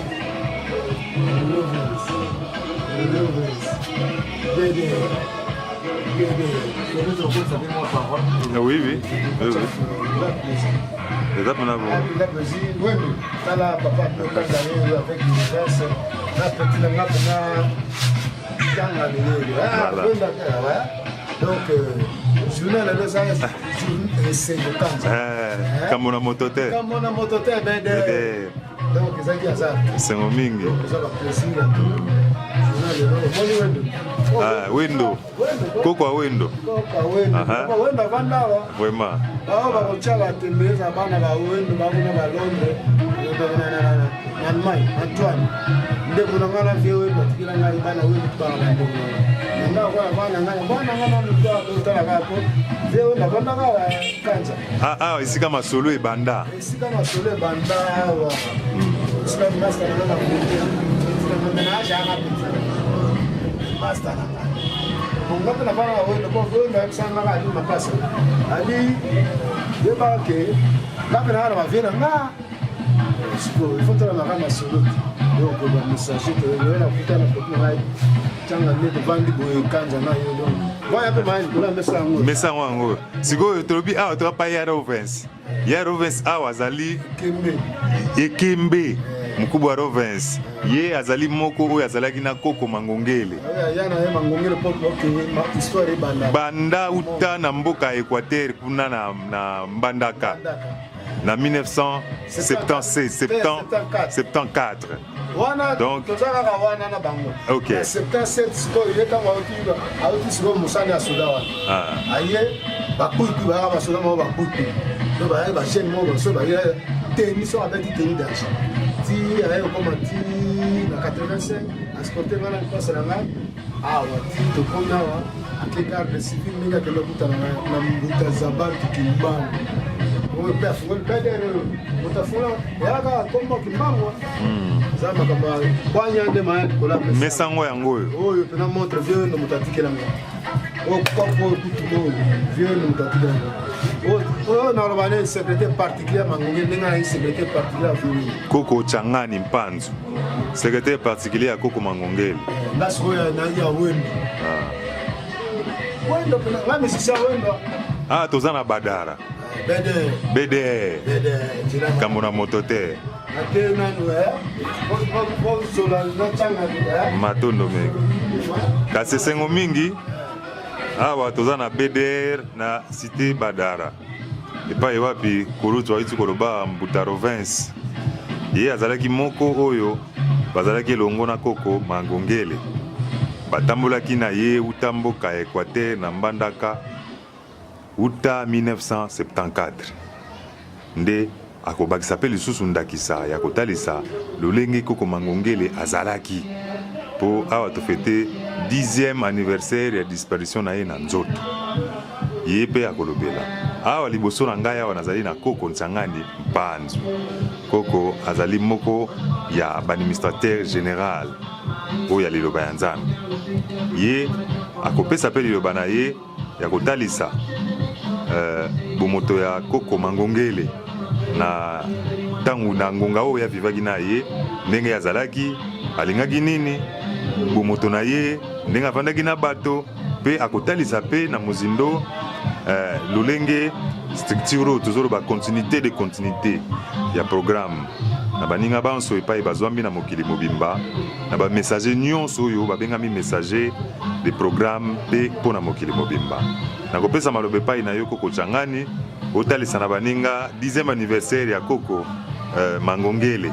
Reverse. Bebe. Bebe. Oui. Eza mpona bo. Wendo, tala papa okanga ye avec reverse na petit na nga mpena tanga lelelo. Donc journal lelo eza esengo kanza. Kambo na moto te. Kambo na moto te bede. Donc ezalaki hasard. Esengo mingi. Eza baplaisir ya tout journal lelo omoni Wendo. Ah, Wendo. Wendo. Koko Awendo. Koko Awendo. Koko Awendo avanda awa. Vraiment. Bao bakotia batembe eza bana ba Wendo bakuna ba Londres na Allemagne Antoine ndeko na ngai na vie Wendo atikela ngai bana Wendo tubaka bandeko na ngai na ngai okola bana ngai bana ngai nanu totala kaka po vie Wendo avandaka kanza. Ah ah esika masolo ebanda. Esika masolo ebanda awa. Esika master na ngai na kote. Na age aka mpenza. Master na ngai. Bongo mpe na bana oyo po oyo nayebisa nga ali mapasa. Ali yebaka ke nga mpe naa na bavie na nga. Sikoyo il faut tolandaka masolo te. Donc ba messager toyoyo nakuta na kopi na ngai Tanga nde tovandi boye kanza na yo donc voya mpe mayele likolo ya mesa yango. Mesa yango yango. Sikoyo tolobi awa toka pa ya Rovens. Ya Rovens awa azali ekembe mokubwa ya Rovens. Ye azali moko oyo azalaki na koko Mangongele. Ya na ye Mangongele po histoire ebanda. Banda uta na mboka ya Equateur kuna na, na Mbandaka. Na 1976 74. Wana donc toza kaka wana na bango. OK. Na 77 sikoyo ye ntango auti auti sikoyo mosala ya soda wana. Ah. Aye bakuikui bayaka basoda moko bakuikui. Donc bayaki ba jeune moko baso baye teni so abeti teni danger. Ti aye kokoma ti na 85 escorte ngai na lipasa na ngai awa ti tokomi awa ake garde civile ndenge akende okutana na mbuta zabantu kimbangu oyo mpe afungoli pdr oyo moto afungola eyaka kombo kimbangu eza makambo ya bwanya nde maya likolo ya mesa yango yango oyo oyo mpena montre vieux oyo moto atikela ngo oyo kopo oyo kutu oyo vieux oyo moto atikela ngo oyo naloba ne secrétaire particulier mangonge ndenge ayi secrétaire particulier ya vieux Koko Changani Mpanzu secrétaire particulier ya Koko Mangongele. Nga sikoyo na ya Wendo. Ah. Wendo pena nga misisi ya Wendo. Ah toza na Badara. BDR. BDR. BDR. Kambo na moto te. Ate nanu eh. Bosola na changa eh. Matondo mingi. Kasi esengo mingi awa toza na BDR na cité Badara. Epai wapi kulutu ayuti koloba Mbuta Rovens. Ye azalaki moko oyo bazalaki elongo na koko Mangongele. Batambolaki na ye uta mboka ya Equateur na Mbandaka uta 1974. Nde akobakisa mpe lisusu ndakisa ya kotalisa lolenge koko Mangongele azalaki. Mpo awa tofete 10e anniversaire ya disparition na ye na nzoto. Ye mpe akolobela. Awa liboso na ngai awa nazali na koko Nsangani Mpanzu. Koko azali moko ya ba-administrateur general oyo ya liloba ya Nzambe. Ye akopesa mpe liloba na ye ya kotalisa uh, bomoto ya koko Mangongele na ntango na ngonga oyo avivaki na ye, ndenge azalaki, alingaki nini, bomoto na ye, ndenge afandaki na bato, mpe akotalisa mpe na mozindo eh, lolenge structure oyo tozoloba continuité de continuité ya programme na baninga banso epai bazwami na mokili mobimba na bamessager nyonso oyo babengami messager de programme mpe mpo na mokili mobimba. Nakopesa maloba epai na yo Koko Changani, otalisa na baninga 10e anniversaire ya Koko euh, Mangongele,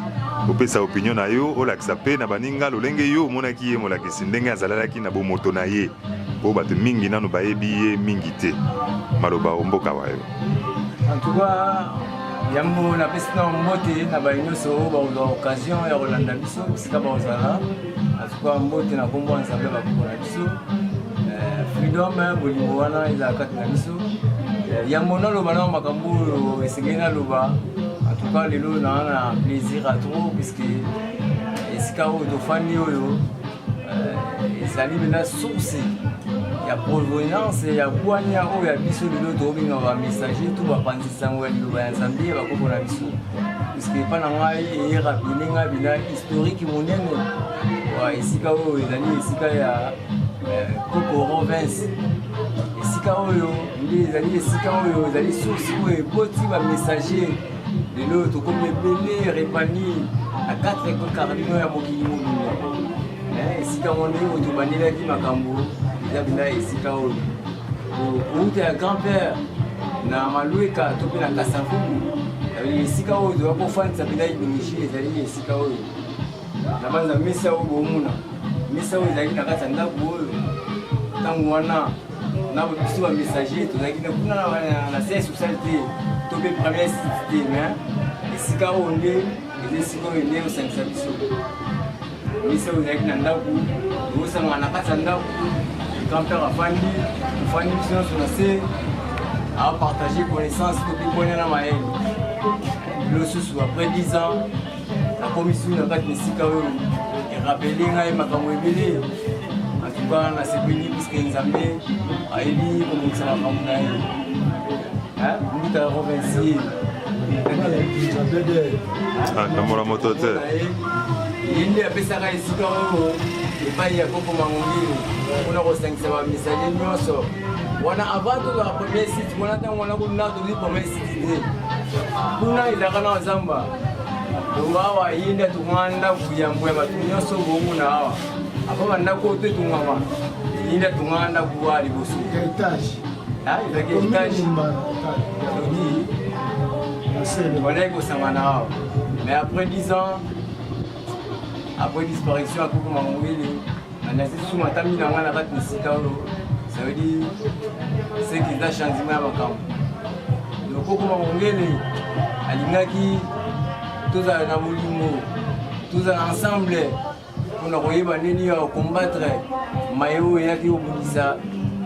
opesa opinion na yo, olakisa mpe na baninga lolenge yo omonaki ye molakisi, ndenge azalalaki na bomoto na ye, mpo bato mingi nanu bayebi ye mingi te. Maloba o mboka wa yo. En tout cas, yambo napesi na mbote na baye nyonso oyo bakozwa occasion ya kolanda biso bisika bakozala. En tout cas, mbote na nkombo ya Nzambe ya bakoko na biso. Freedom, bolingo wana ezala kati na biso. Yambo naloba na makambo oyo esengeli naloba. En tout cas, lelo na na plaisir à trop puisque esika oyo tofandi oyo ezali mpenza source ya provenance ya bwanya oyo ya biso lelo tokobenga ba messager to bapanzi sango ya liloba ya Nzambe ya bakoko na biso, puisque epa na ngai eye rapele ngai bina historique monene wa esika oyo ezali esika ya Koko Rovens, esika oyo nde ezali esika oyo ezali source oyo eboti ba messager lelo tokomi ebele repani na 4 cardinaux ya mokili mobimba. Esika yango nde oyo tobandelaki makambo eza mpenza esika oyo kouta ya grand père na Malueka to mpe na Kasavubu, esika oyo toya kofandisa mpenza idéologie ezali esika oyo na banza mesa oyo bomona mesa oyo ezalaki na kati ya ndako oyo. Ntango wana na biso ba messager tozalaki na kuna na siège social te to mpe première site te, mais esika oyo nde eza esika oyo nde osangisa biso. Biso ozalaki na ndako, tozosangana na kati ya ndako, grand-père afandi, tofandi biso nyonso na se, apartage connaissance to mpe bwania na mayele. Lisusu après 10 ans nakomi su na kati na esika oyo erapele ngai makambo ebele. Antuka nasepeli puiske Nzambe ayebi kobongisa makambo na ye. Mbuta Rovensi. Tambola moto te. Ye nde apesaka esika oyo epai ya koko Mangongili mpona kosangisa bamisalie nyonso wana. Avant tozala premier site wana, ntango wana kuna tozwi premier site te, kuna ezalaka na zamba. Donc awa ye nde atongaka ndako yambo ya bato nyonso bomona awa. Apa bandako oyo to etongama, ye nde atongaka ndako wa liboso, ezalaki étage. Todi bandaki kosangana awa, mais après 10 ans, après disparition ya koko Mangongele, nasi susu matami na ngai na kati na esika oyo. Ça veut dire c'est que eza changement ya makambo. Donc koko Mangongele alingaki tozala na bolingo, tozala ensemble mpona koyeba ndeni ya kocombattre maye oyo eyaki kobundisa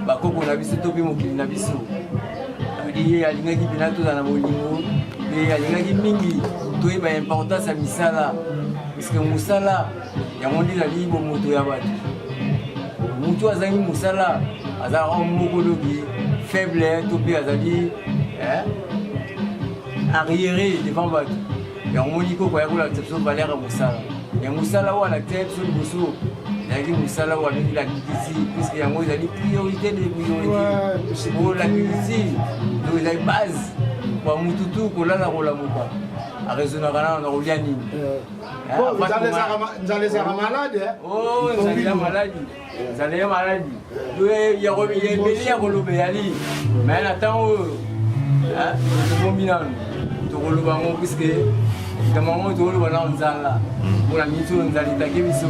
bakoko na biso to mpe mokili na biso. Ye alingaki mpena tozala na bolingo mpe alingaki mingi toyeba importance ya misala, puisque mosala yango nde ezali bomoto ya bato. Motu azangi mosala azalaka moko lobi faible to mpe azali arriéré devant bato. Yango moni koko ya kolakisa biso valeur ya mosala. Ya mosala oyo alakisa biso liboso ezalaki mosala oyo abengi l'agriculture, puisque yango ezali priorité de priorité. Oyo l'agriculture donc ezali base kwa mutu tu kolala kolamuka araisonnaka nano na kolia nini. Nzala ezalaka malade. Nzala eza maladi, nzala ya maladi ya ebele ya koloba eyali, mais na ntango oyo tobombi nanu tokoloba yango, puisque likambo yango tokoloba nano nzala mpona miniti oyo nzala etake biso.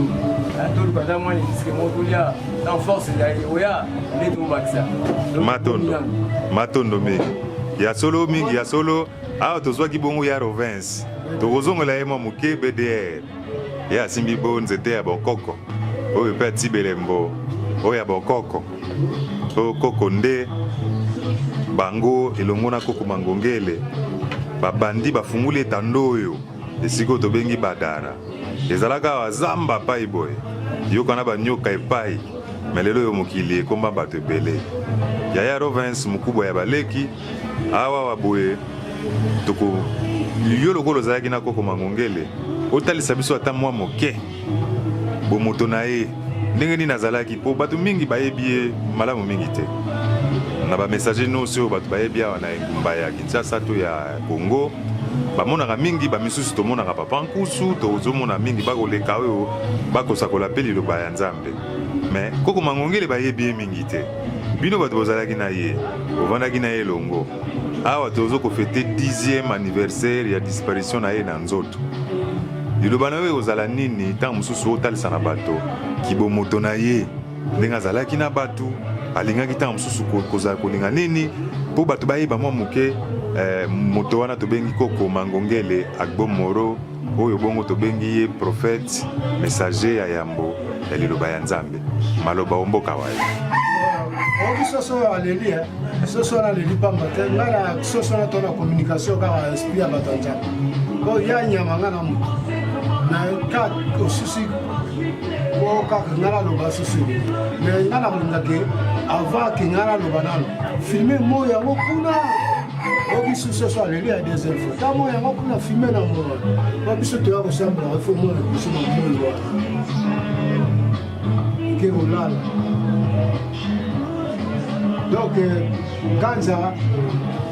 Toluka ata mwana episke moko tolia na force ezali oya nde tokobakisa. Matondo, matondo mingi ya solo, mingi ya solo. Awa tozwaki bongo ya Rovince, tokozongela ye mwa moke. BDR ye asimbi bo nzete ya bokoko oyo mpe ati belembo oyo ya bokoko oyo koko nde bango elongo na koko Mangongele babandi bafunguli etando oyo esika oyo tobengi Badara. Ezalaka awa zamba pai boye, yoka na banyoka epai, me lelo oyo mokili ekoma bato ebele. Yaya Rovins, mokubwa ya baleki awa wa boye, toko yo lokola ozalaki na koko Mangongele, otalisa biso ata mwa moke bomoto na ye, ndenge nini azalaki, mpo bato mingi bayebi ye malamu mingi te. Na bamessager nyonso oyo bato bayebi awa na engumba ya Kinshasa to ya Congo, bamonaka mingi bamisusu, tomonaka papa Nkusu, tozomona mingi bakoleka oyo bakosakola mpe liloba ya Nzambe, me koko Mangongele bayebi ye mingi te. Bino bato bozalaki na ye, bovandaki na ye elongo, awa tozo kofete 10e anniversaire ya disparition na ye na nzoto, liloba na yo ekozala nini? Ntango mosusu otalisa na bato kibomoto na ye, ndenge azalaki na bato, alingaki ntango mosusu kozala kolinga nini, mpo bato bayeba mwa moke moto wana tobengi koko Mangongele Agbomoro, oyo bongo tobengi ye prophète messager ya yambo ya liloba ya Nzambe. Maloba omboka waye. Oyoki soso oyo aleli, soso wana aleli pamba te. Ngai na soso wana to na communication kaka esprit ya bato ya Nzambe. Po ya nyama, ngai na motu na ka osusi po kaka ngai naloba susu, mais ngai nakolingake avant ke ngai naloba nano filme moi yango kuna. Oyoki soso aleli ya deuxième fois, ta moi yango kuna filme na moi wana. Po biso toya kosambela, ifo mona biso na moi wana ke kolala. Donc Kanza,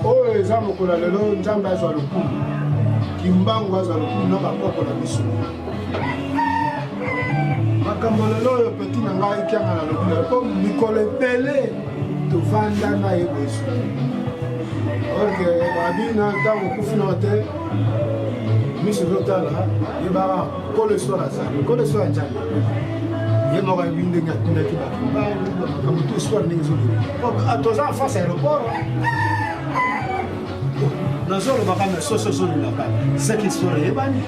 oyo eza mokolo ya lelo, Nzambe azwa lokumu, Kimbangu azwa lokumu na bakoko na biso. Makambo lelo oyo peti na ngai kianga na lobi na po mikolo ebele tovanda na ye boye. Orke babi na ntango okufi na te, miso ezotala, yebaka nkolo eso azali, nkolo eso ya Nzambe. Ye moko ayebi ndenge atindaki bato makambo to histoire ndenge ezoleka. Toza en face aéroport. Nazolobaka mais soso ezolelaka. Seke histoire eyebani.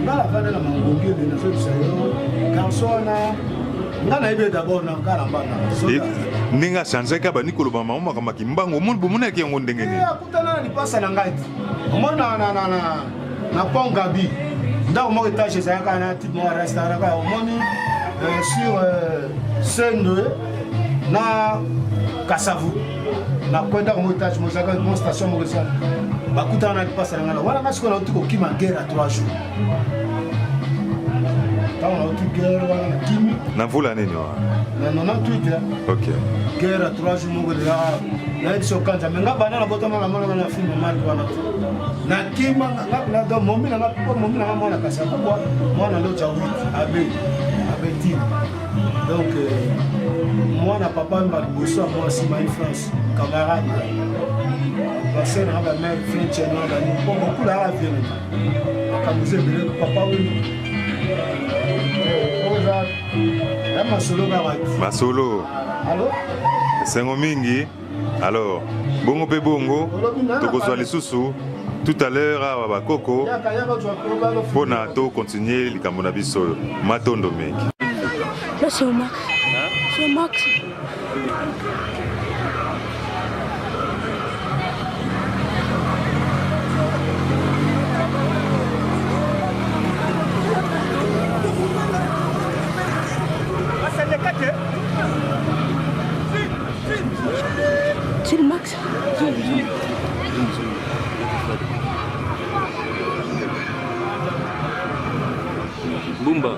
Nga navanda na mangongi oyo nazobisa yo garçon wana nga nayebi ye d'abord na nga na mbanda. Ndenge achangeaki abandi koloba mama makambo ya kimbangu omoni bomonaki yango ndenge nini? Akutana na lipasa na ngai ti omoni na, na, na, na, na pont Gabi ndako moko etage ezalaka na type moko restaurant kaka omoni euh, sur euh, Sendwe na Kasavu na coin ndako moko etage moko ezalaka mo station moko eza bakutana na lipasa na ngai na wana ngai sikoyo nauti kokima guerre ya 3 jours ntango nauti guerre wana nakimi na mvula nini wana na 98 ok guerre ya 3 jours moko deja nayebi so kanza me nga banda nabotama namonaka na film marke wana te nakima nga donc momi nanga po momi nanga mwana kasi akubwa mwana loja 8 abe abe tine donc euh, mwana papa mba liboso ya mwasi marie france camarade basere nanga bamare french na bani po bokula aka viene makambo eza ebele papa oyo oza ya masolo kaka masolo esengo mingi alors bongo mpe bongo tokozwa lisusu tout à l'heure awa bakoko mpo na to continuer likambo na biso oyo matondo mingi Là, c'est au max. C'est au max. C'est le max. Bumba.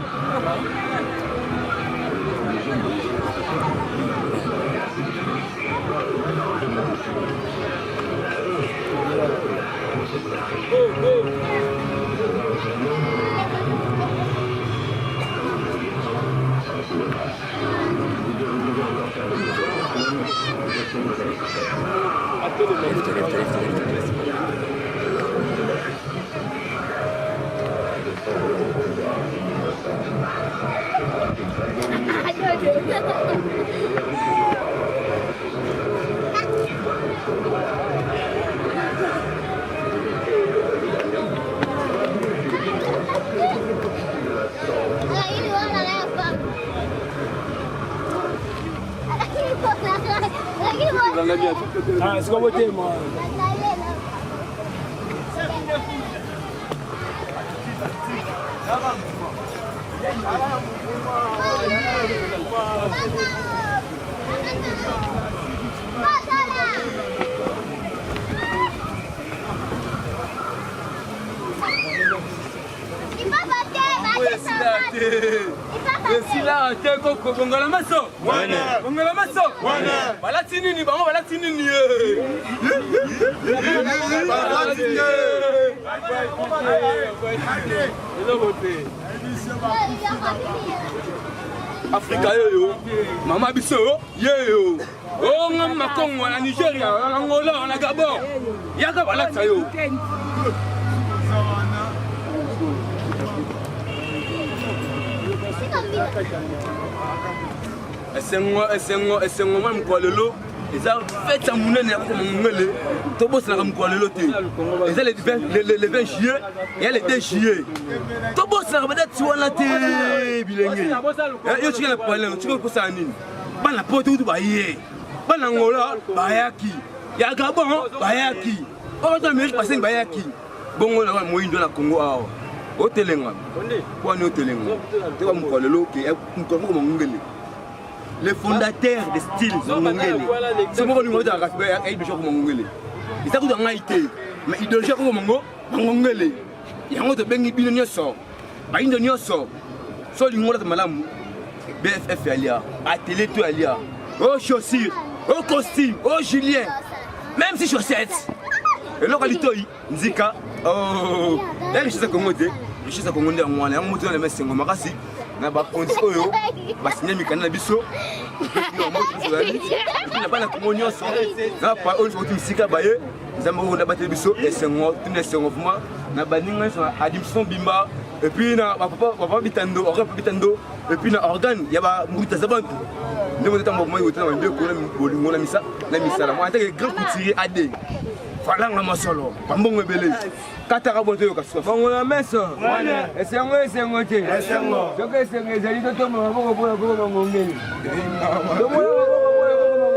Ah, sikoyo botema. Esila te koko bongola maso bongola maso balati nini bango balati nini eloko te afrika yoyo mama biso yeyo onga makongo na nigeria na angola na gabon yaka balatisa yo esengo esengo esengo mwa mokolo lelo eza fete ya monene ya kokoma mongele tobosanaka mokolo lelo te eza le 20 juillet ya le 2 juillet tobosanaka badati wana te bilenge yo tika na palin tika kosala nini bana poto kutu baye bana angola bayaki ya gabon bayaki oyo bato amerike basengi bayaki bongo na moyindo na congo awa otelenga kwani otelenga te ba mokolo lelo ke mokolo moko mongele le fondateur de style mongele so moko lingo ozalaka idéologie yako mongele eza kutu ngai te mais idéologie yako mongo mongele yango tobengi bino nyonso bayindo nyonso so olingi olata malamu bff ya lia atelier to ya lia o chaussure o costume o julien même si chaussette eloko ya litoi nzika oh, ya richesse ya congo te richesse ya congo nde yango wana yango moto wana esengo makasi na bakonzi oyo basinya mikanda na biso na bana kongo nyonso na oyo oti misika baye. Nzambe oyo nabateli biso esengo tuna esengo vraiment na baninga nyonso na admission bimba et puis na bapapa papa bitando organe papa bitando et puis na organe ya bambuta za bantu ndenge ozotambola moi otana bandeko na bolingo na misa na misala moi en tant que grand couturier ad falanga masolo bambongo ebele kataka boye toyoka soif bongo na meso esengo esengo te soki esengo ezali totombola maboko mpona koko mangongeli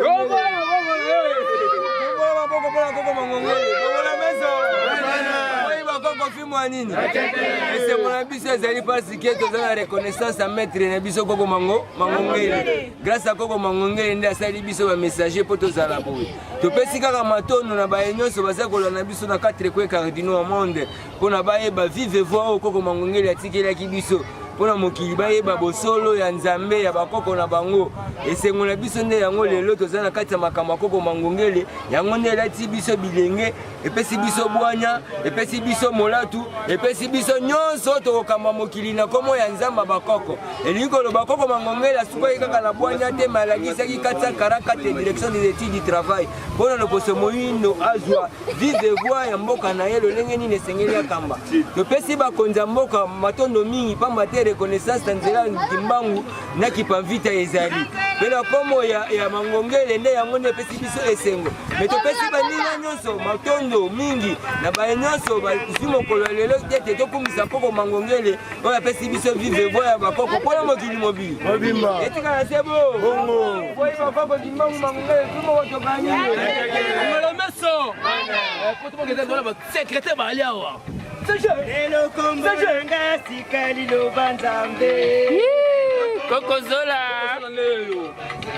tombola maboko mpona koko mangongeli bongo na meso oyi bakoko fimwa nini esengo na biso ezali mpasi ke toza na reconnaissance ya maître na biso koko mango mangongeli grâce ya koko mangongeli nde asali biso bamessager mpo tozala boye Topesi kaka matondo na baye nyonso baza kolanda biso na 4 coins cardinaux ya monde mpo na bayeba vive voix oyo koko Mangongeli atikelaki biso mpo na mokili bayeba bosolo ya Nzambe ya bakoko na bango. Esengo na biso nde yango lelo toza na kati ya makambo ya koko Mangongeli, yango nde elati biso bilenge, epesi biso bwanya, epesi biso molatu, epesi biso nyonso tokokamba mokili na nkombo ya Nzambe ya bakoko. Elingi koloba koko Mangongele asukaki kaka na bwanya te, me alakisaki 444 direction des études du travail mpo na loposo moindo azwa vive voix ya mboka na ye lolenge nini esengeli akamba. Topesi bakonzi ya mboka matondo mingi pamba te reconnaissance na nzela ya Kimbangu na Kipamvita ezali mpe na nkombo ya, ya Mangongele nde yango nde epesi biso esengo. Me topesi baninga nyonso matondo mingi na baye nyonso bazwi mokolo ya lelo ete tokumisa koko Mangongele oyo apesi biso vive voix ya bakoko mpona mokili mobili mobimba etikala se bo bongo boyi bakoko kimbangu mangongele tumoko tokani ngolo meso secrétaire baali awa lelo kombo nanga sika liloba nzambe kokozola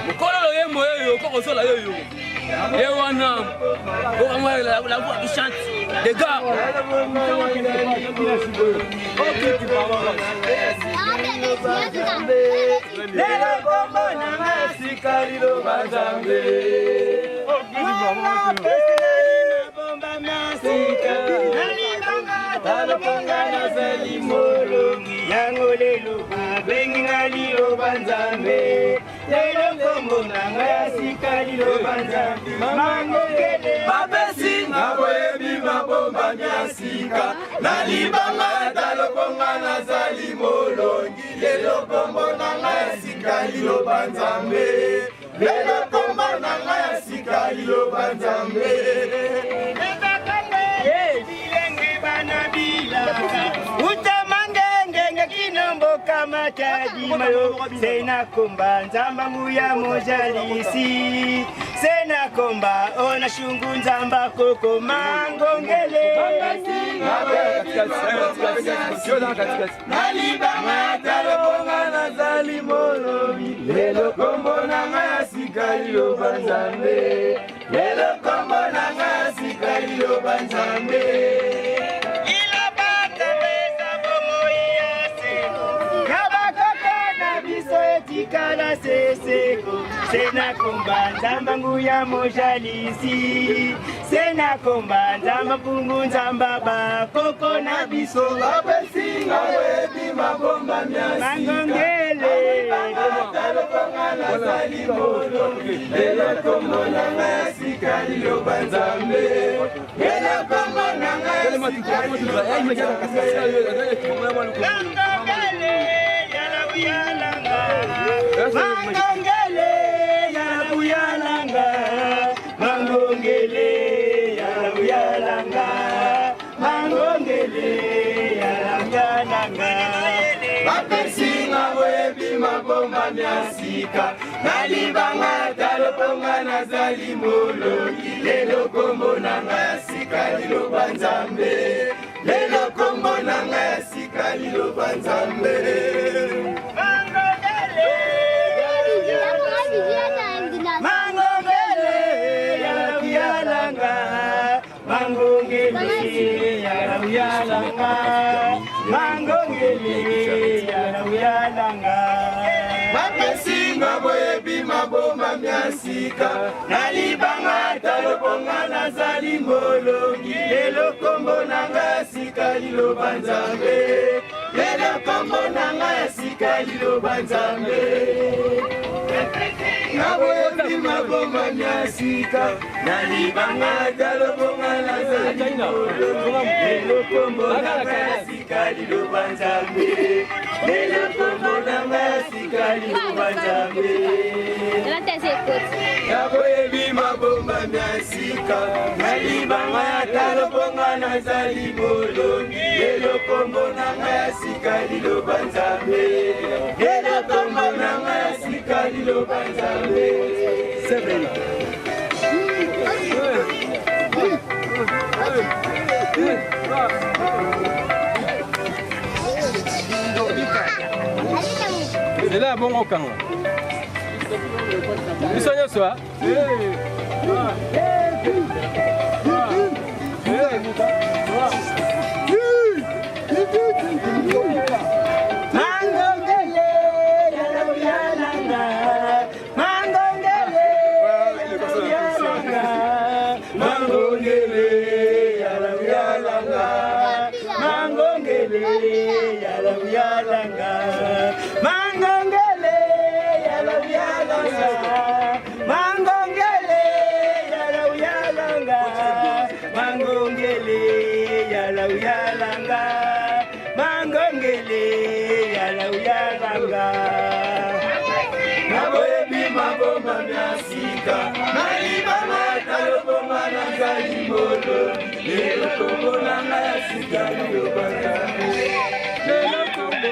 mokolo loyembo oyo kokozola yoyo ye wana okamwa la voix qui chante les gars. Lelo kombo nanga sika liloba nzambe talokonga nazali molongi yango lelo babengi nga liloba nzambe lelo nkombo na ngai ya sika liloba nzambe mangongele bapesi nga boyebi mabombami ya sika na libanga ya talokonga nazali molongi lelo nkombo na ngai ya sika liloba nzambe lelo nkombo na ngai ya sika liloba nzambe bilenge bana bilaka uta mangengenge kino mboka matadi mayo senakomba nzamba nguya mojalisi senakomba ona shungu nzamba koko mangongele na libanga talobonga nazali molobi lelo kombo na ngai ya sika liloba nzambe lelo kombo na ngai ya sika liloba nzambe liloba nzambe eza bomoi ya seko ya bakoko na biso etikala seseko senakomba nzamba nguya mojalisi senakomba nzamba mpungu nzamba bakoko na biso bapesi nga boyebi mabombami ya mangongele talokonga nazali molongi lelo kombo na ngai ya sika liloba nzambe lelo kombo na ngai ya sika liloba mangongele yalabuyalanga mangongele yalabuyalanga mangongele yalabuyalanga mangongele yalabuyalanga bapesi nga boyebi mabombami ya sika na libanga talokonga nazali molongi lelo kombo na ngai ya sika liloba nzambe lelo kombo na ngai ya sika liloba nzambe mangongele yalabuyalanga mangongele yalabuyalanga mangongele yalabuyalanga bapesi nga boyebi mabombami ya sika na libanga talobonga nazali molongi lelo kombo na ngai ya sika liloba nzambe lelo kombo na ngai ya sika liloba nzambe Thank you. Naboyebi mabombami ya sika na libanga talobonga nazali lelo kombo nanga ya sika liloba nzambe lelo kombo nanga ya sika liloba nzambe naboyebi mabombami ya sika na libanga ya talobonga nazali molongi lelo kombo nanga ya sika liloba nzambe lelo kombo nanga ya sika liloba nzambe nzela ya bongo okanga biso nyonso a Naboyebi maboma mya sika nalibama taloboma nazali molo lelo kombo nanga ya sika liloba lelo kombo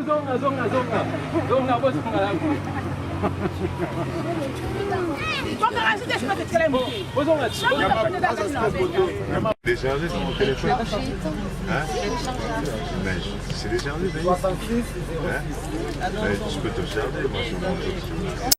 Zonga, zonga, zonga. Zonga, bozonga la Déchargé sur mon téléphone. Hein? Mais c'est déchargé, ça y est. 66 Hein? Mais je peux te charger, moi, sur mon truc.